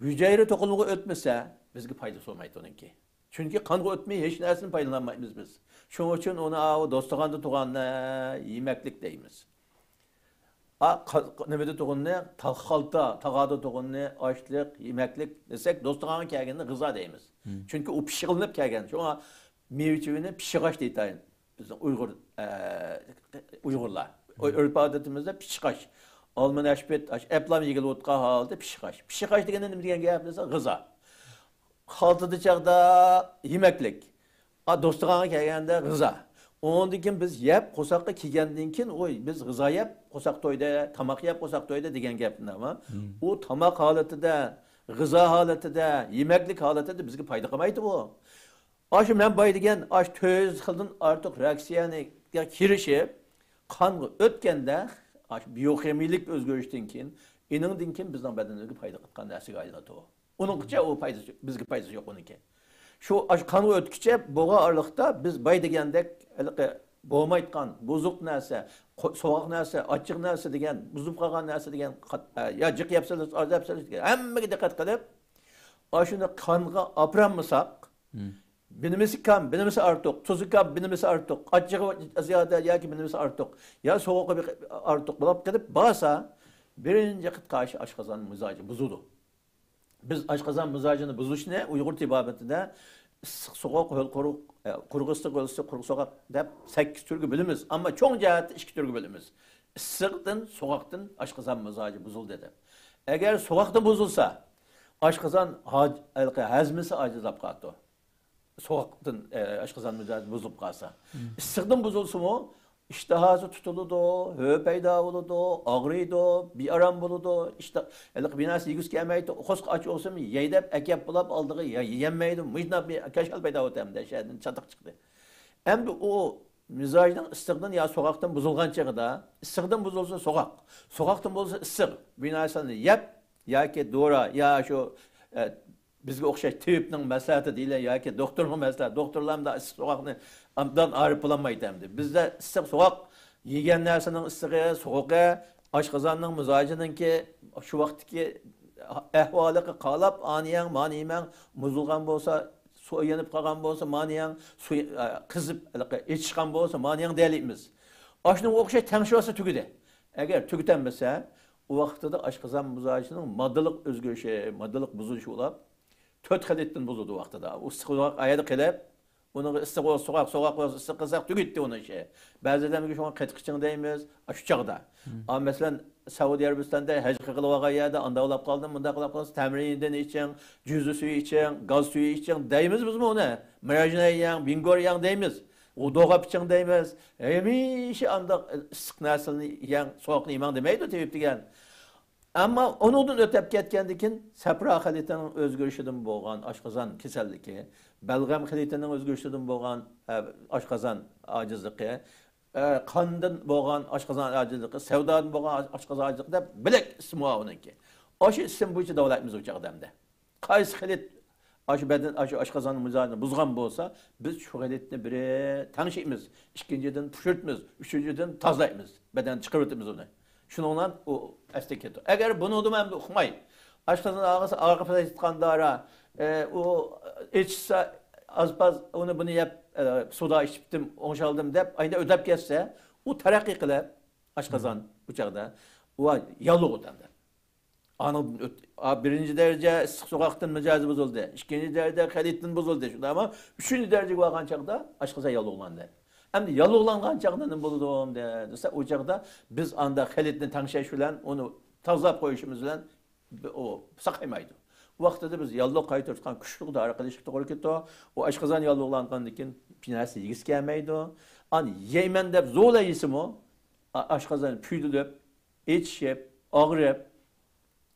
ھۈجەيرە توقۇلمىغا ئۆتمىسە، بىزگە پايدىسى بولمايدۇ ئۇنىڭكى. چۈنكى قانغا ئۆتمەي ھېچ نەرسىنى پايدىلايالمايمىز بىز. شۇنىڭ ئۈچۈن ئۇنى ئاۋۇ دوستىخاندا تۇغان، ئە، يېمەكلىك دەيمىز. ئا، قا-، نېمىدە تۇغۇننى، تا-، خالتا، تاغادا تۇغۇننى، ئاشلىق، يېمەكلىك دېسەك، دوستىخانغا كەلگەندە غىزا دەيمىز. چۈنكى ئۇ پىششىقلىنىپ كەلگەن. شۇڭا مېۋە چېۋىنى پىششىق ئاش دەيدۇ بىزنىڭ ئۇيغۇر، ئە، ئۇيغۇرلار. ئۆرپ ئادىتىمىزدە پىششىق ئاش. ئالما نەشپۈت، ئاش، ئەپلام يېگىلى ئوتقان ھالىتى پىششىق ئاش. پىششىق ئاش دېگەندە نېمە دېگەن گەپ دېسە، غىزا. خالتىدا چاغدا يېمەكلىك. ئا، دوستىخانغا كەلگەندە غىزا. ئۇنىڭدىن كېيىن بىز يەپ، قورساققا كىرگەندىن كېيىن، ئوي، بىز غىزا يەپ، قورساق تويدى، تاماق يەپ، قورساق تويدى دېگەن گەپ ئۇنداقمۇ؟ ئۇ تاماق ھالىتىدە، غىزا ھالىتىدە، يېمەكلىك ھالىتىدە بىزگە پايدا قىلمايدۇ بۇ. ئاشۇ مەن باي دېگەن ئاشۇ تۆت يۈز خىلدىن ئارتۇق رېئاكسىيەگە كىرىشىپ، قانغا ئۆتكەندە، ئاشۇ بىيوخىمىيىلىك ئۆزگىرىشتىن كېيىن، ئېنىڭدىن كېيىن بىزنىڭ بەدىنىمىزگە پايدا قىلىدىغان نەرسىگە ئايلىنىدۇ. ئۇنىڭغىچە ئۇ پايدىسى، بىزگە پايدىسى يوق ئۇنىڭكى. شۇ ئاشۇ قانغا ئۆتكۈچە بولغان ئارىلىقتا بىز باي دېگەندەك ھېلىقى بولمايدىغان، بۇزۇق نەرسە، قو-، سوغۇق نەرسە، ئاچچىق نەرسە دېگەن، بۇزۇپ قالغان نەرسە دېگەن، قات-، ئە، يا جىق يەپ سېلىش، ئاز يەپ سېلىش دېگەن ھەممىگە دىققەت قىلىپ، ئاشۇنى قانغا ئاپىرالمىساق، بىنىمىسى كام، بىنىمىسى ئارتۇق، تۇزى كام، بىنىمىسى ئارتۇق، ئاچچىقى زىيادە ياكى بىنىمىسى ئارتۇق، يا سوغۇقى بىر ئارتۇق بولۇپ قېلىپ بارسا، بىرىنچى قېتىپ قارشى ئاشقازان مىزاجى بۇزۇلىدۇ. بىز ئاشقازان مىزاجىنى بۇزۇشنى ئۇيغۇر تېبابىتىدە ئىسسىق سوغۇق، ھۆل قۇرۇق، ئە، قۇرۇق ئىسسىق، ھۆل ئىسسىق، قۇرۇق سوغۇق دەپ سەككىز تۈرگە بۆلىمىز. ئەمما چوڭ جەھەتتە ئىككى تۈرگە بۆلىمىز. ئىسسىقتىن، سوغۇقتىن ئاشقازان مىزاجى بۇزۇلدى دەپ. ئەگەر سوغۇقتىن بۇزۇلسا، ئاشقازان ھاج-، ھېلىقى ھەزمىسى ئاجىزلاپ قالىدۇ. سوغۇقتىن، ئە، ئاشقازان مىزاجى بۇزۇلۇپ قالسا. ئىسسىقتىن بۇزۇلسىمۇ، ئىشتىھاسى تۇتۇلىدۇ، ھۆ پەيدا بولىدۇ، ئاغرىيدۇ، بىئارام بولىدۇ. ئىشتا-، ھېلىقى بىناسى يېگۈسى كەلمەيدۇ، قورسىقى ئاچ بولسىمۇ يەي دەپ ئەكەپ بولاپ ئالدىغا يا-، يېيەلمەيدۇ. مۇشۇنداق بىر كاشال پەيدا بولىدۇ ھەمدە شەدىن چاتاق چىقتى. ئەمدى ئۇ مىزاجنىڭ ئىسسىقتىن يا سوغۇقتىن بۇزۇلغان چېغىدا، ئىسسىقتىن بۇزۇلسا سوغۇق، سوغۇقتىن بولسا ئىسسىق. بىناسىنى يەپ ياكى دورا يا شۇ، ئە، بىزگە ئوخشاش تېۋىپنىڭ مەسلىھەتى دېيىلە ياكى دوختۇرنىڭ مەسلىھەتى. دوختۇرلار مۇنداق ئىسسىق سوغۇقنى ئابدان ئايرىپ بولالمايدۇ ئەمدى. بىزدە ئىسسىق سوغۇق، يېگەن نەرسىنىڭ ئىسسىقى، سوغۇقى، ئاشقازاننىڭ مىزاجىنىڭكى شۇ ۋاقىتتىكى ئەھۋالىغا قاراپ، ئانى يەڭ، مانى يېمەڭ، مۇزۇلغان بولسا، سۇ يېنىپ قالغان بولسا، مانى يەڭ، سۇ، ئە، قىزىپ، ھېلىقى ئېچىشقان بولسا، مانى يەڭ دەيلىمىز. ئاشۇنىڭغا ئوخشاش تەڭشىۋالسا تۈگىدى. ئەگەر تۈگىتەلمىسە، ئۇ ۋاقتىدا ئاشقازان مىزاجىنىڭ ماددىلىق ئۆزگىرىشى، ماددىلىق بۇزۇلۇشى بولۇپ، تۆت خىلىتتىن بۇزۇلىدۇ ۋاقتىدا. ئۇ ئىسسىق سوغۇق ئايەردە قېلىپ، ئۇنىڭغا ئىسسىق بولسا سوغۇق، سوغۇق بولسا ئىسسىق قىلساق تۈگىدى ئۇنىڭ ئىشى. بەزى ئادەمگە شۇڭا قېتىق ئىچىڭ دەيمىز، ئاشۇ چاغدا. ئا، مەسىلەن، سەئۇدى ئەرەبىستاندا ھەج قىلىۋالغان يەردە ئانداق بولاپ قالدىم، مۇنداق بولاپ قالدىم، تەمرىندىن ئىچىڭ، جۈزە سۈيى ئىچىڭ، گاز سۈيى ئىچىڭ دەيمىز بىزمۇ ئۇنى. مىراجنە يەڭ، بىڭگور يەڭ دەيمىز. ئۇ دوغاپ ئىچىڭ دەيمىز. ھەمىشە ئانداق ئىسسىق نەرسىنى يەڭ، سوغۇقنى يېمەڭ دېمەيدۇ تېۋىپ دېگەن. ئەمما ئۇنىڭدىن ئۆتۈپ كەتكەندىن كېيىن سەپرا خىلىتىنىڭ ئۆزگىرىشىدىن بولغان ئاشقازان كېسەللىكى، بەلغەم خىلىتىنىڭ ئۆزگىرىشىدىن بولغان، ئە، ئاشقازان ئاجىزلىقى، ئە، قاندىن بولغان ئاشقازان ئاجىزلىقى، سەۋدادىن بولغان ئاشقازان ئاجىزلىقى دەپ بۆلەك ئىسمى بار ئۇنىڭكى. ئاشۇ ئىسىم بويىچە داۋالايمىز ئۇ چاغدا ئەمدى. قايسى خىلىت ئاشۇ بەدەن، ئاشۇ ئاشقازان مىزاجىنى بۇزغان بولسا، بىز شۇ خىلىتنى بىرى تەڭشەيمىز، ئىككىنچىدىن پۇشۇرتىمىز، ئۈچىنچىدىن تازىلايمىز، بەدەندىن چىقىرىۋېتىمىز ئۇنى. شۇنىڭ بىلەن ئۇ ئەستە كېتىدۇ. ئەگەر بۇنىڭدىمۇ ئەمدى ئۇقماي، ئاشقازان ئاغرىسا، ئاغرىق پەسەيتىدىغان دورا، ئە، ئۇ ئېچىشسا، ئازپاز ئۇنى بۇنى يەپ، ئە، سۇدا ئىچىپتىم، ئوڭشالدىم دەپ، ئايدا ئۆتەپ كەتسە، ئۇ تەرەققىي قىلىپ، ئاشقازان ئۇ چاغدا، ئۇ ياللۇغۇدۇ ئەمدى. ئانىڭدىن ئۆت-، ئا، بىرىنچى دەرىجە ئىسسىق سوغۇقتىن مىجەزى بۇزۇلدى. ئىككىنچى دەرىجىدە خىلىتتىن بۇزۇلدى. شۇنداقمۇ؟ ئۈچىنچى دەرىجىگە بارغان چاغدا ئاشقازان ياللۇغلاندى. ئەمدى ياللۇغلانغان چاغدا نېمە بولىدۇ دە-، دېسە، ئۇ چاغدا بىز ئاندا خىلىتنى تەڭشەش بىلەن، ئۇنى تازىلاپ قويۇشىمىز بىلەن بى-، ئۇ ساقايمايدۇ. ئۇ ۋاقتىدا بىز ياللۇغ قايتۇرۇۋاتقان كۈچلۈك دورا قىلىشقا توغرا كېلىدۇ. ئۇ ئاشقازان ياللۇغلانغاندىن كېيىن بىر نەرسە يېگۈسى كەلمەيدۇ. ئان يەيمەن دەپ زورلا يېسىمۇ، ئا-، ئاشقازان پۈيدۈلۈپ، ئېچىشىپ، ئاغرىپ،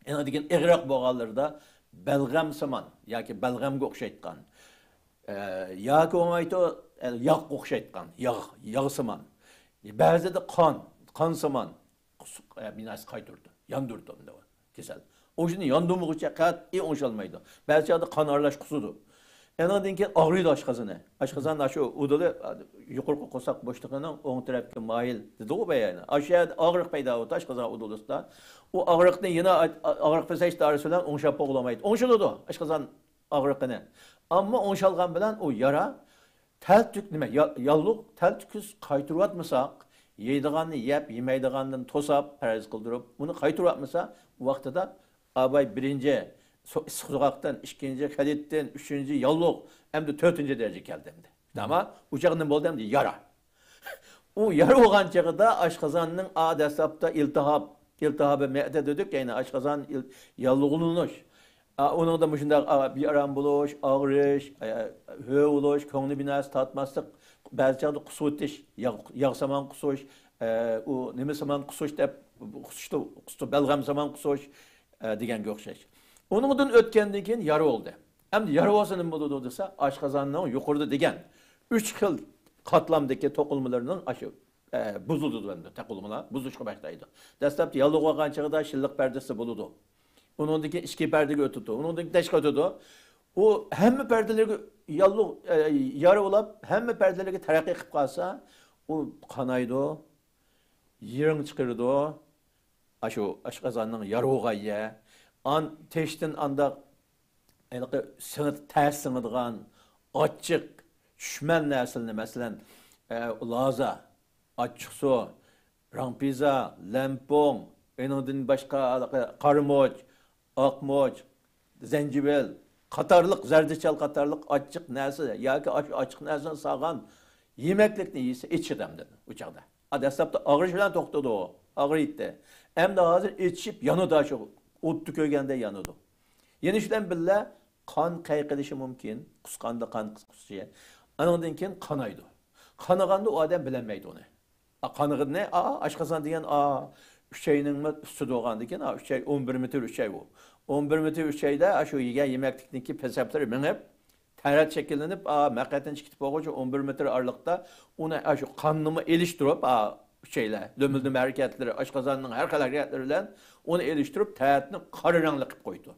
ئېنىڭدىن كېيىن ئېغىرراق بولغانلىرىدا بەلغەمسىمان ياكى بەلغەمگە ئوخشايدىغان، ئە، ياكى بولمايدۇ، ئە، ياغقا ئوخشايدىغان، ياغ، ياغسىمان. بەزىدە قان، قانسىمان، قۇسۇق، ئە، بىناسى قايتۇرىدۇ، ياندۇرىدۇ ئۇنداق كېسەل. ئوشۇنى ياندۇرمىغۇچە قەتئىي ئوڭشالمايدۇ. بەزى چاغدا قان ئارىلاش قۇسىدۇ. ئېنىڭدىن كېيىن ئاغرىيدۇ ئاشقازىنى. ئاشقازان ئاشۇ ئۇدۇلى، يۇقىرىقى قورساق بوشلۇقىنىڭ ئوڭ تەرەپكە مايىل دېدىغۇ بايا. ئاشۇ يەردە ئاغرىق پەيدا بولىدۇ ئاشقازان ئۇدۇلىسىدا. ئۇ ئاغرىقنى يەنە ئاغرىق پەسەيتىش دورىسى بىلەن ئوڭشاپ بولغىلى بولمايدۇ. ئوڭشىلىدۇ ئاشقازان ئاغرىقىنى. ئەمما ئوڭشالغان بىلەن ئۇ يارا تەلتۆك، نېمە، يا-، ياللۇغ تەلتۆكۈس قايتۇرۇۋاتمىساق، يەيدىغاننى يەپ، يېمەيدىغاندىن توساپ، پەرھىز قىلدۇرۇپ، ئۇنى قايتۇرۇۋاتمىسا، ئۇ ۋاقتىدا ئاباي بىرىنچى سو-، ئىسسىق سوغۇقتىن، ئىككىنچى خەلىتتىن، ئۈچىنچى ياللۇغ، ئەمدى تۆتىنچى دەرىجىگە كەلدى ئەمدى. ئەمما ئۇ چاغدا نېمە بولدى ئەمدى؟ يارا. ئۇ يارا بولغان چېغىدا ئاشقازاننىڭ، ئا، دەسلەپتە ئىلتىھاب، ئىلتىھابى مەئدە دېدۇق، يەنى ئاشقازان ئىل-، ياللۇغلىنىش. ئا، ئۇنىڭدا مۇشۇنداق، ئا، بىئارام بولۇش، ئاغرىش، ئا، ھۆ بولۇش، كۆڭلى بىر نەرسە تارتماسلىق، بەزى چاغدا قۇسۇۋېتىش، ياغ، ياغسىمان قۇسۇش، ئا، ئۇ نېمىسىمان قۇسۇش دەپ، قۇسۇشتا، قۇسۇشتا بەلغەمسىمان قۇسۇش، ئا، دېگەنگە ئوخشاش. ئۇنىڭدىن ئۆتكەندىن كېيىن يارا بولدى. ئەمدى يارا بولسا نېمە بولىدۇ دېسە، ئاشقازاننىڭ يۇقىرىدا دېگەن ئۈچ خىل قاتلامدىكى توقۇلمىلىرىنىڭ ئاشۇ ئە، بۇزۇلىدۇ ئەمدى، تەقۇلۇما بۇزۇلۇشقا باشلايدۇ. دەسلەپتە ياللۇغ بولغان چېغىدا شىللىق پەردىسى بولىدۇ. ئۇنىڭدىن كېيىن ئىچكى پەردىگە ئۆتىدۇ. ئۇنىڭدىن كېيىن تەشقى ئۆتىدۇ. ئۇ ھەممە پەردىلىرىگە ياللۇغ، ئە، يارا بولاپ، ھەممە پەردىلىرىگە تەرەققىي قىلىپ قالسا، ئۇ قانايدۇ، يىرىڭ چىقىرىدۇ. ئاشۇ ئاشقازاننىڭ يارا بولغان يە. ئان-، تېشىدىن ئانداق ھېلىقى سىڭىد-، تەس سىڭىدىغان، ئاچچىق، چۈشمەن نەرسىلەرنى، مەسىلەن، ئە، لازا، ئاچچىقسۇ، راڭپىزا، لەمپۇڭ، ئېنىڭدىن باشقا ھېلىقى قارىمۇچ، ئاقمۇچ، زەنجىۋىل قاتارلىق، زەردىچەل قاتارلىق ئاچچىق نەرسە ياكى ئاش-، ئاچچىق نەرسىنى سالغان يېمەكلىكنى يېسە، ئېچىشىدۇ ئەمدى ئۇ چاغدا. ئا، دەسلەپتە ئاغرىش بىلەن توختىدى ئۇ، ئاغرىيتتى. ئەمدى ھازىر ئېچىشىپ يانىدۇ، شۇ ئوتتا كۆيگەندەك يانىدۇ. يېنىش بىلەن بىللە قان قايقىلىشى مۇمكىن، قۇسقاندا قان قۇسۇشى. ئانىڭدىن كېيىن قانايدۇ. قانىغاندا ئۇ ئادەم بىلەلمەيدۇ ئۇنى. ئا، قانىغىنى، ئا، ئاشقازان دېگەن، ئا، ئۈچەينىڭمۇ ئۈستىدە بولغاندىكىن، ئا، ئۈچەي ئون بىر مېتىر ئۈچەي ئۇ. ئون بىر مېتىر ئۈچەيدە، ئا، شۇ يېگەن يېمەكلىكنىڭكى پەسەپلىرى مېڭىپ، تەرەت شەكىللىنىپ، ئا، مەقئەتتىن چىقىپ بولغۇچە ئون بىر مېتىر ئارىلىقتا ئۇنى، ئا، شۇ قاننىمۇ ئېلىشتۇرۇپ، ئا، ئۈچەيلەر، لۆمۈلدۈم ھەرىكەتلىرى، ئاشقازاننىڭ ھەر خىل ھەرىكەتلىرى بىلەن ئۇنى ئېلىشتۇرۇپ، تەرەتنى قارا رەڭلىك قىلىپ قويىدۇ.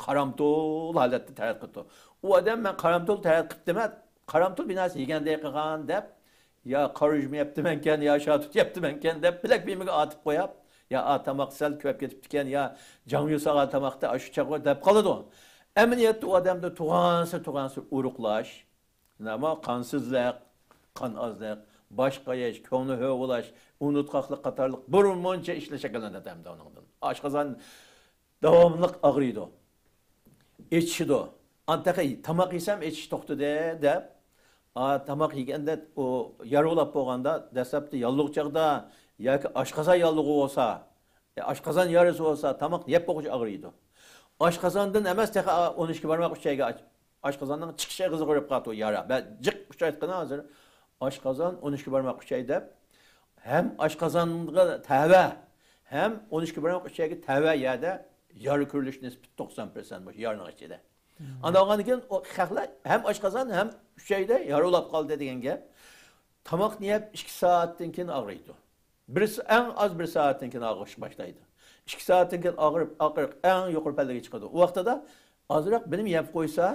قارامتۇل ھالەتتە تەرەت قىپتۇ. ئۇ ئادەم، مەن قارامتۇل تەرەت قىپتىمەن، قارامتۇل بىر نەرسە يېگەندەك قىلغان دەپ، يا قارا ئۈجمە يەپتىمەنكەن، يا شاتۇت يەپتىمەنكەن دەپ، بىلەك بېمىگە ئاتىپ قوياپ، يا، ئا، تاماق سەل كۆپ كېتىپتىكەن، يا جاڭيۇ سالغان تاماقتا ئاشۇ چاغ دەپ قالىدۇ. ئەمەلىيەتتە ئۇ ئادەمدە تۇغانسېرى، تۇغانسېرى ئورۇقلاش، نېمە، قانسىزلىق، قان ئازلىق، باش قېيىش، كۆڭلى ھۆ بولاش، ئۇنتقاقلىق قاتارلىق بىر مۇنچە ئىشلار شەكىللىنىدۇ ئەمدى ئۇنىڭدىن. ئاشقازان داۋاملىق ئاغرىيدۇ. ئېچىشىدۇ. ئان تېخى تاماق يېسەم ئېچىش توختىدى دەپ، ئا، تاماق يېگەندە ئۇ يارا بولاپ بولغاندا، دەسلەپتە ياللۇغ چاغدا ياكى ئاشقازان ياللۇغى بولسا، ئاشقازان يارىسى بولسا، تاماق يەپ بولغۇچە ئاغرىيدۇ. ئاشقازاندىن ئەمەس، تېخى ئون ئىككى بارماق ئۈچەيگە ئاچ-، ئاشقازاننىڭ چىقىش ئېغىزىغا ئۇرۇپ قالىدۇ يارا. بە-، جىق ئۇچرايدىغىنى ھازىر ئاشقازان، ئون ئىككى بارماق ئۈچەي دەپ، ھەم ئاشقازانغا تەۋە، ھەم ئون ئىككى بارماق ئۈچەيگە تەۋە يەردە يارا كۆرۈلۈش نىسبىتى توقسان پىرسەنت بۇ يارىنىڭ ئىچىدە. ئانداق بولغاندىن كېيىن ئۇ خەقلەر ھەم ئاشقازان، ھەم ئۈچەيدە يارا بولاپ قالدى دېگەن گەپ. تاماقنى يەپ ئىككى سائەتتىن كېيىن ئاغرىيدۇ. بىر سا-، ئەڭ ئاز بىر سائەتتىن كېيىن ئاغرىش باشلايدۇ. ئىككى سائەتتىن كېيىن ئاغرىپ، ئاغرىپ ئەڭ يۇقىرى پەللىگە چىقىدۇ. ئۇ ۋاقتىدا ئازراق بىلىم يەپ قويسا،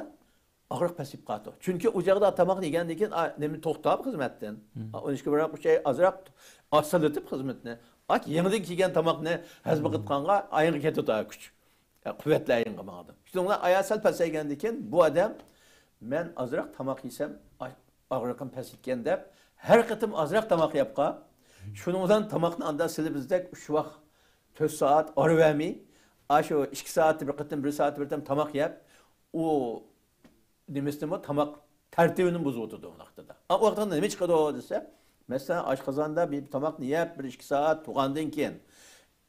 ئاغرىق پەسىيىپ قالىدۇ. چۈنكى ئۇ چاغدا تاماقنى يېگەندىن كېيىن، ئا، نېمە توختاپ خىزمەتتىن. ئا، ئون ئىككى بارماق ئۈچەي ئازراق ئاسانلىتىپ خىزمىتىنى. ئاك، يېڭىدىن كىيگەن تاماقنى ھەزىم قىلىدىغانغا ئايىغى كېتىدۇ كۈچ. ئە، قۇۋۋەتلەر ئايىغىغا ماڭىدۇ. شۇنىڭ بىلەن ئايا سەل پەسەيگەندىن كېيىن بۇ ئادەم، مەن ئازراق تاماق يېسەم، ئا-، ئاغرىقىم پەسىيگەن دەپ، ھەر قېتىم ئازراق تاماق يەپ قال. شۇنىڭ بىلەن تاماقنى ئاندا سىلى بىزدەك ئۈچ ۋاق، تۆت سائەت ئارا بەرمەي، ئاشۇ ئىككى سائەتتە بىر قېتىم، بىر سائەتتە بىر قېتىم تاماق يەپ، ئۇ نېمىسىنىمۇ، تاماق تەرتىپىنى بۇزۇۋېتىدۇ ئۇ ۋاقتىدا. ئا، ئۇ ۋاقىتتا نېمە چىقىدۇ دېسە، مەسىلەن، ئاشقازاندا بىر تاماقنى يەپ، بىر ئىككى سائەت تۇرغاندىن كېيىن،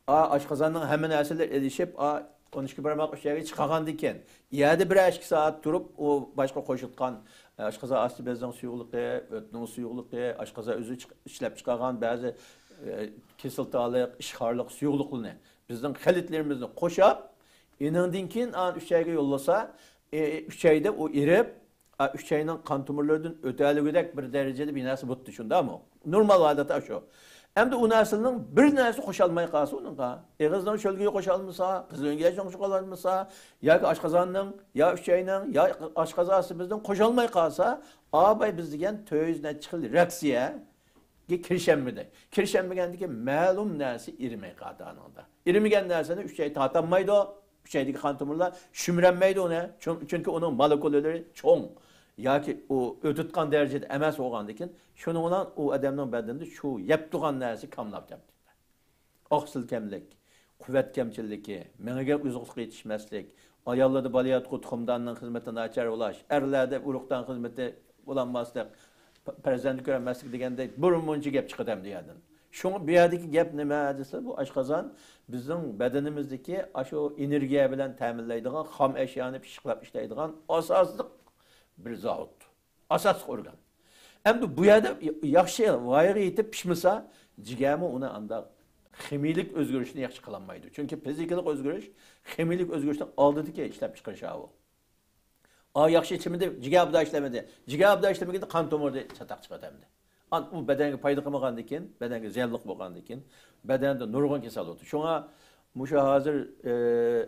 ئا، ئاشقازاننىڭ ھەممە نەرسىلىرى ئېلىشىپ، ئا، ئون ئىككى بارماق ئۈچەيگە چىقارغاندىن كېيىن، يەردە بىرەر ئىككى سائەت تۇرۇپ، ئۇ باشقا قوشۇلغان، ئاشقازان ئاستى بېزىنىڭ سۇيۇقلۇقى، ئۆتنىڭ سۇيۇقلۇقى، ئاشقازان ئۆزى چىق-، ئىشلەپ چىقارغان بەزى، ئە، كىسلاتالىق، ئىشقارلىق سۇيۇقلۇقلىرىنى، بىزنىڭ خىلىتلىرىمىزنى قوشاپ، ئېنىڭدىن كېيىن ئان ئۈچەيگە يوللىسا، ئە، ئۈچەيدە ئۇ ئېرىپ، ئا، ئۈچەينىڭ قان تومۇرلىرىدىن ئۆتەلىگۈدەك بىر دەرىجىدە بىر نەرسە بوپتۇ، شۇنداقمۇ؟ نورمال ھالەت ئاشۇ. ئەمدى ئۇ نەرسىنىڭ بىر نەرسە قوشالماي قالسا ئۇنىڭغا، ئېغىزنىڭ شۆلگىيى قوشالمىسا، قىزىل ئۆڭگەچنىڭ قوشالمىسا، ياكى ئاشقازاننىڭ، يا ئۈچەينىڭ، يا ئاشقازان ئاستى بېزىنىڭ قوشالماي قالسا، ئاباي بىز دېگەن تۆت يۈز نەچچە خىل رېئاكسىيە كىرىشەلمىدى. كىرىشەلمىگەندىكىن مەلۇم نەرسە ئېرىمەي قالدى ئانىڭدا. ئېرىمىگەن نەرسىنى ئۈچەي تارتالمايدۇ، ئۈچەيدىكى قان تومۇرلار شۈمۈرەلمەيدۇ ئۇنى. چۈن-، چۈنكى ئۇنىڭ مولېكۇلىلىرى چوڭ. ياكى ئۇ ئۆتۈتقان دەرىجىدە ئەمەس بولغاندىكىن، شۇنىڭ بىلەن ئۇ ئادەمنىڭ بەدىنىدە شۇ يەپ تۇرغان نەرسە كاملاپ كەپتۇ. ئاقسىل كەملىك، قۇۋۋەت كەمچىللىكى، مېڭىگە ئوزۇقلۇق يېتىشمەسلىك، ئاياللاردا بالىياتقۇ تۇخۇمداننىڭ خىزمىتى ناچار بولاش، ئەرلەردە ئۇرۇقدان خىزمىتى بولالماسلىق، پ-، پەرزەنت كۆرەلمەسلىك دېگەندەك بىر مۇنچە گەپ چىقىدۇ ئەمدى يەردىن. شۇڭا بۇ يەردىكى گەپ نېمە دېسە، بۇ ئاشقازان بىزنىڭ بەدىنىمىزدىكى ئاشۇ ئېنېرگىيە بىلەن تەمىنلەيدىغان خام ئەشيانى پىششىقلاپ ئىشلەيدىغان ئاساسلىق بىر زاۋۇت. ئاساسلىق ئورگان. ئەمدى بۇ يەردە ياخشى ۋايىغا يېتىپ پىشمىسا، جىگەرمۇ ئۇنى ئانداق خىمىيىلىك ئۆزگىرىشنى ياخشى قىلالمايدۇ. چۈنكى فىزىكىلىق ئۆزگىرىش خىمىيىلىك ئۆزگىرىشنىڭ ئالدىدىكى ئىشلەپچىقىرىش ئاۋۇ. ئا، ياخشى ئىچمىدى، جىگەر ئابدا ئىشلىمىدى. جىگەر ئابدا ئىشلىمىگەندە قان تومۇرىدا چاتاق چىقىدۇ ئەمدى. ئان-، ئۇ بەدەنگە پايدا قىلمىغاندىن كېيىن، بەدەنگە زىيانلىق بولغاندىن كېيىن، بەدەندە نۇرغۇن كېسەل بولىدۇ. شۇڭا مۇشۇ ھازىر، ئە،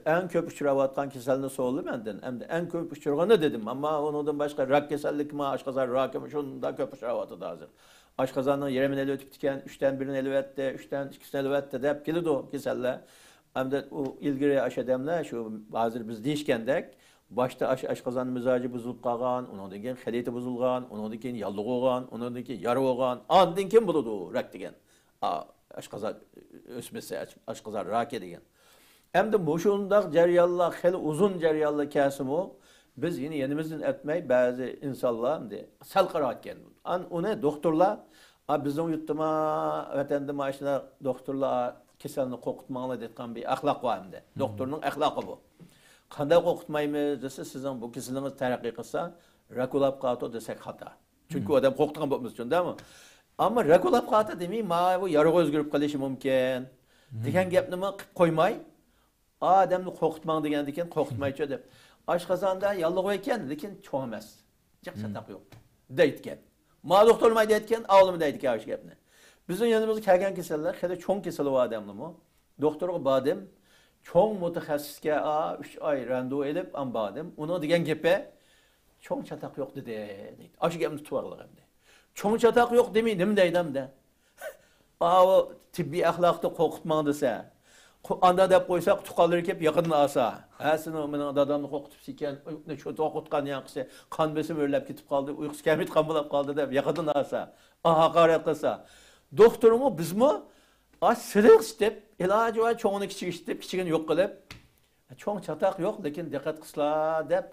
ئەڭ كۆپ ئۇچراۋاتقان كېسەلنى سورىدى مەندىن. ئەمدى ئەڭ كۆپ ئۇچرىغىنى دېدىم، ئەمما ئۇنىڭدىن باشقا راك كېسەللىكىمۇ، ئاشقازان راكىمۇ شۇنداق كۆپ ئۇچراۋاتىدۇ ھازىر. ئاشقازاننىڭ يېرىمىنى ئېلىۋېتىپتىكەن، ئۈچتىن بىرىنى ئېلىۋەتتى، ئۈچتىن ئىككىسىنى ئېلىۋەتتى دەپ كېلىدۇ كېسەللەر. ئەمدى ئۇ ئىلگىرى ئاشۇ ئادەملەر شۇ ھازىر بىز دېيىشكەندەك، باشتا ئاش-، ئاشقازان مىزاجى بۇزۇلۇپ قالغان، ئۇنىڭدىن كېيىن خىلىتى بۇزۇلغان، ئۇنىڭدىن كېيىن ياللۇغى بولغان، ئۇنىڭدىن كېيىن يارا بولغان، ئاندىن كېيىن بولىدۇ راك دېگەن. ئا، ئاشقازان ئۆسمىسى، ئاش-، ئاشقازان راكى دېگەن. ئەمدى مۇشۇنداق جەريانلار، خېلى ئۇزۇن جەريانلار كەلسىمۇ، بىز يەنە يېنىمىزدىن ئۆتمەي، بەزى ئىنسانلار ئەمدى سەل قاراۋاتكەن. ئان-، ئۇنى دوختۇرلار، ئا، بىزنىڭ يۇرتتىمۇ، ۋەتەندىمۇ ئاشۇنداق دوختۇرلار، «كېسەلنى قورقۇتماڭلار» دەيدىغان بىر ئەخلاق بار ئەمدى. دوختۇرنىڭ ئەخلاقى بۇ. «قانداق قورقۇتمايمىز؟» دېسە، «سىزنىڭ بۇ كېسىلىڭىز تەرەققىي قىلسا، راك بولاپ قالىدۇ» دېسەك خاتا. چۈنكى ئۇ ئادەم قورقىدىغان بولمىسا، چۈشەندىڭمۇ؟ ئەمما راك بولاپ قالدى دېمەي، ما بۇ يارىغا ئۆزگىرىپ قېلىشى مۇمكىن دېگەن گەپنىمۇ قىلىپ قويماي، ئادەمنى قورقۇتماڭ دېگەندىكىن، قورقۇتمايچۇ دەپ. ئاشقازاندا ياللۇغى بار ئىكەن، لېكىن چوڭ ئەمەس. جىق چاتاق يوق دەيدىكەن. ما دوختۇرمۇ دەيدىكەن، ئاۋۇلىمۇ دەيدىكەن ئاشۇ گەپنى. بىزنىڭ يېنىمىزغا كەلگەن كېسەللەر خېلى چوڭ كېسىلى بار ئادەملىمۇ. دوختۇرغا باردىم. چوڭ مۇتەخەسسىسكە، ئا، ئۈچ ئاي راندېۋۇ ئېلىپ، ئان باردىم. ئۇنىڭ دېگەن گېپى، «چوڭ چاتاق يوق» دېدى، دەيدۇ. ئاشۇ گەپنى تۇتۇۋالغىلى ئەمدى. «چوڭ چاتاق يوق» دېمەي، نېمە دەيدۇ ئەمدى؟ ئاۋۇ تېببىي ئەخلاقتا «قورقۇتماڭ» دېسە، قو-، ئاندا دەپ قويساق، تۇغقانلىرى كېلىپ ياقىدىن ئالسا، «ھە، سېنىڭ مېنىڭ دادامنى قورقۇتۇپسىكەن، شۇ قورقۇتقان ياڭقىسى، قان بېسىمى ئۆرلەپ كېتىپ قالدى، ئۇيقۇسى كەلمەيدىغان بولۇپ قالدى» دەپ ياقىدىن ئالسا، ئا، ھاقارەت قىلسا، دوختۇرمۇ بىزمۇ، ئا، سىلىق ئىشلىتىپ، ئىلاجى بار چوڭىنى كىچىك ئىشلىتىپ، كىچىكىنى يوق قىلىپ، «چوڭ چاتاق يوق، لېكىن دىققەت قىلسىلا» دەپ،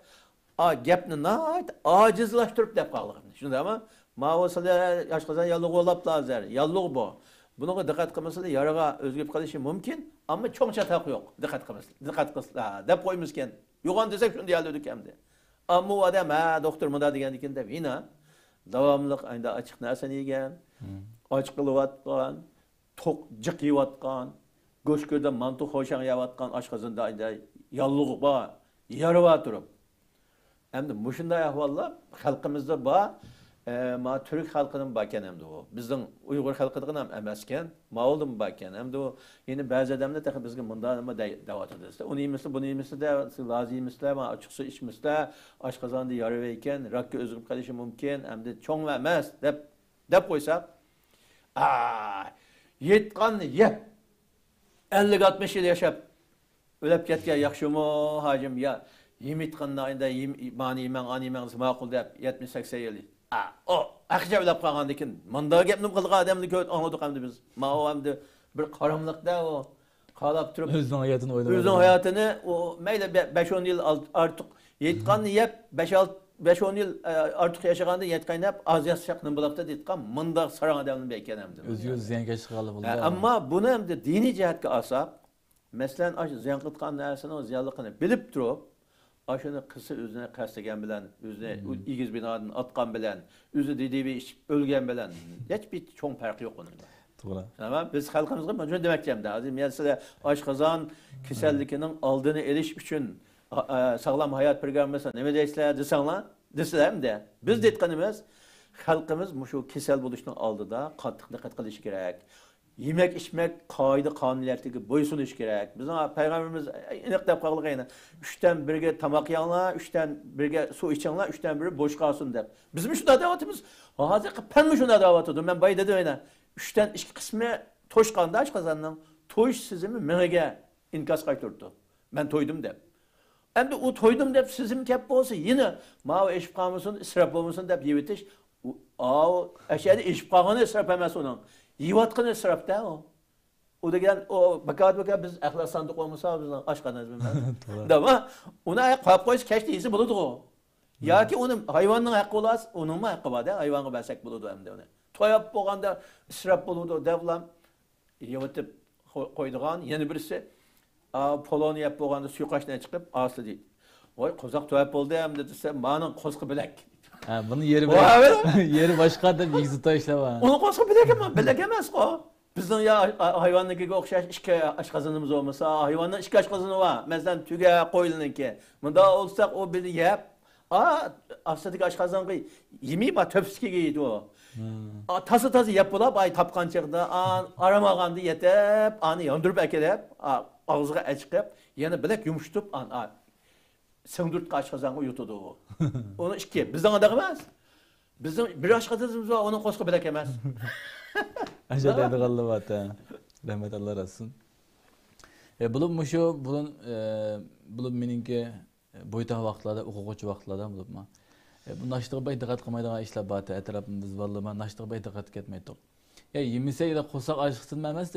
ئا، گەپنى ناھايىتى ئاجىزلاشتۇرۇپ دەپ قالغان. شۇنداقمۇ؟ «ماۋۇ سىلەر ئاشقازان ياللۇغى بولاپلا ھازىر. ياللۇغى بۇ. بۇنىڭغا دىققەت قىلمىسىلا يارىغا ئۆزگىرىپ قېلىشى مۇمكىن. ئەمما چوڭ چاتاق يوق. دىققەت قىلمىسىلا، دىققەت قىلسىلا» دەپ قويمىسىكەن. يوغان دېسەك شۇنداق ياللىدۇق ئەمدى. ئەمما ئۇ ئادەم، «ھە، دوختۇر مۇنداق دېگەندىكىن» دەپ يەنە داۋاملىق ئەندى ئاچچىق نەرسىنى يېگەن، ئاچ قېلىۋاتقان، توق جىق يەۋاتقان، گۆش گۆردە مانتا خورشاڭ يەۋاتقان، ئاشقازىنىدا ئەندى ياللۇغى بار، يارا بار تۇرۇپ. ئەمدى مۇشۇنداق ئەھۋاللار خەلقىمىزدە بار. ئە، ما تۈرك خەلقىدىمۇ باركەن ئەمدى ئۇ. بىزنىڭ ئۇيغۇر خەلقىدىغىنە ھەم ئەمەسكەن. ماۋۇلدىمۇ باركەن. ئەمدى ئۇ يەنە بەزى ئادەملەر تېخى بىزگە مۇنداق نېمە دەي-، دەۋاتىدۇ. ئۇنى يېمىسىلە، بۇنى يېمىسىلە، دە-، لازى يېمىسىلە، ما ئاچچىق سۇ ئىچمىسىلە، ئاشقازاندا يارا باركەن، راككا ئۆزگىرىپ قېلىشى مۇمكىن، ئەمدى چوڭ ئەمەس دەپ، دەپ قويساق، ئا، يەتقاننى يەپ، ئەللىك ئاتمىش يىل ياشاپ، ئۆلۈپ كەتكەن ياخشىمۇ، ھاجىم؟ يا، يېمەيدىغاندا ئەندى يېم-، مانى يېمەڭ، ئانى يېمەڭ دېسە ماقۇل دەپ، يەتمىش سەكسەن يىل. ئا، ئۇ ھەقىچە ئۆلۈپ قالغاندىن كېيىن، مۇنداق گەپنى قىلغان ئادەمنى كۆرۈپ ئاڭلىدۇق ئەمدى بىز. ماۋۇ ئەمدى بىر قاراملىقتا ئۇ قاراپ تۇرۇپ، ئۆزىنىڭ ھاياتىنى ئويلاپ ئۆزىنىڭ ھاياتىنى، ئۇ مەيلى بە-، بەش ئون يىل ئال-، ئارتۇق يەتقاننى يەپ، بەش ئال-، بەش ئون يىل، ئە، ئارتۇق ياشىغاندا يەتقان يەپ، ئاز ياشىساق نېمە بولاپتۇ دەيدىغان مۇنداق ساراڭ ئادەمنى بەركەن ئەمدى. ئۆزىگە ئۆزى زىيانكەشلىك قىلغانلار بولىدۇ. ئە، ئەمما بۇنى ئەمدى دىنىي جەھەتكە ئالساق، مەسىلەن، ئاشۇ زىيان قىلىدىغان نەرسىنىڭ زىيانلىقىنى بىلىپ تۇرۇپ، ئاشۇنى قىلسا، ئۆزىنى قەستلىگەن بىلەن، ئۆزىنى ئېگىز بىنادىن ئاتقان بىلەن، ئۆزى دىدىبى ئىچىپ ئۆلگەن بىلەن ھېچبىر چوڭ پەرقى يوق ئۇنىڭ. توغرا. تامام، بىز خەلقىمىزغا مۇشۇنى دېمەكچى ئەمدى. ھازىر مەن سىلەر ئاشقازان كېسەللىكىنىڭ ئالدىنى ئېلىش ئۈچۈن، ئا، ئا، ساغلام ھايات پروگراممىسىغا نېمە دەيسىلەر دېسەڭلار، دېسىلە ئەمدى. بىز دېيىتقىنىمىز، خەلقىمىز مۇشۇ كېسەل بولۇشنىڭ ئالدىدا قاتتىق دىققەت قىلىشى كېرەك. يېمەك، ئىچمەك قائىدە قانۇنىيەتلىكىگە بويسۇنۇشى كېرەك. بىزنىڭ پەيغەمبىرىمىز ئېنىق دەپ قالغان، «ئۈچتىن بىرىگە تاماق يەڭلار، ئۈچتىن بىرىگە سۇ ئىچىڭلار، ئۈچتىن بىرى بوش قالسۇن» دەپ. بىزمۇ شۇنداق دەۋاتىمىز. ھازىرقى پەنمۇ شۇنداق دەۋاتىدۇ. مەن بايا دېدىم يەنە، ئۈچتىن ئىككى قىسمى توشقاندا ئاشقازاننىڭ، تويۇش سېزىمى مېڭىگە ئىنكاس قايتۇرىدۇ، «مەن تويدۇم» دەپ. ئەمدى ئۇ تويدۇم دەپ سېزىم كەپ بولسا، يەنە ماۋۇ ئېشىپ قالمىسۇن، ئىسراپ بولمىسۇن دەپ يەۋېتىش. ئۇ، ئاۋۇ ئەشەدە ئېشىپ قالغىنى ئىسراپ ئەمەس ئۇنىڭ. يەۋاتقىنى ئىسراپتا ئۇ. ئۇ دېگەن، ئۇ بىكار، بىكار بىز ئەخلەت ساندۇق بولمىسا، بىزنىڭ ئاشخانىمىز بىلمەس. توغرا. دەما، ئۇنى قويۇپ قويسا، كەچتە يېسە بولىدىغۇ. ياكى ئۇنى ھايۋاننىڭ ھەققى بولسا، ئۇنىڭمۇ ھەققى بار-دە، ھايۋانغا بەرسەك بولىدۇ ئەمدى ئۇنى. توي ئاپ بولغاندا ئىسراپ بولىدۇ دەپلا يەۋېتىپ قو-، قويىدىغان. يەنە بىرسى، ئا، پولونى يەپ بولغاندا سۇيىقاشنى چىقىپ، ئاستىدا، ۋاي، قورساق تۆۋەپ بولدى ئەمدى دېسە، مانىڭ قورسىقى بىلەك. ھە، بۇنى يېرى ۋاي، بىلەك، يېرى باشقا دەپ يېگۈزۈپ تاشلاۋا. ئۇنىڭ قورسىقى بىلەك ئەمەس، بىلەك ئەمەسقۇ. بىزنىڭ يا ھايۋاننىڭكىگە ئوخشاش ئىككى ئاشقازىنىمىز بولمىسا، ھايۋاننىڭ ئىككى ئاشقازىنى بار. مەسىلەن، تۆگە، قويلىنىڭكى. مۇنداق ئولتۇرساق، ئۇ بىرنى يەپ، ئا، ئاستىدىكى ئاشقازانغا يېمەيما، تۆپىسىگە يەيدۇ. ئا، تازا-تازا يەپ بولاپ، ئاي، تاپقان چېغىدا، ئا، ئارام ئالغاندا يېتىپ، ئانى ياندۇرۇپ ئەكېلىپ، ئا، ئاغزىغا ئەچىقىپ، يەنە بىلەك يۇمشىتىپ، ئان-، ئا، سىڭدۈرتكە ئاشقازانغا يۇتىدۇ ئۇ. ئۇنىڭ ئىككى. بىزنىڭ ئانداق ئەمەس. بىزنىڭ بىر ئاشقازىنىمىز بار، ئۇنىڭ قورسىقى بىلەك ئەمەس. ئاشۇ دەيدىغانلار بار. رەھمەت، ئاللا رازى بولسۇن. ئە، بولۇپ مۇشۇ، بۇرۇن، ئە، بولۇپ مېنىڭكى، ئە، بويتاق ۋاقىتلاردا، ئوقۇغۇچى ۋاقىتلاردا بولۇپمۇ، ئە، بۇ ناشتىغا بەك دىققەت قىلمايدىغان ئىشلار بار. ئەتراپىمدا بىز بالىلار ناشتىغا بەك دىققەت كەتمەيتتۇق. يا يېمىسەك، يا قورساق ئاچلىقتىن ئەمەس،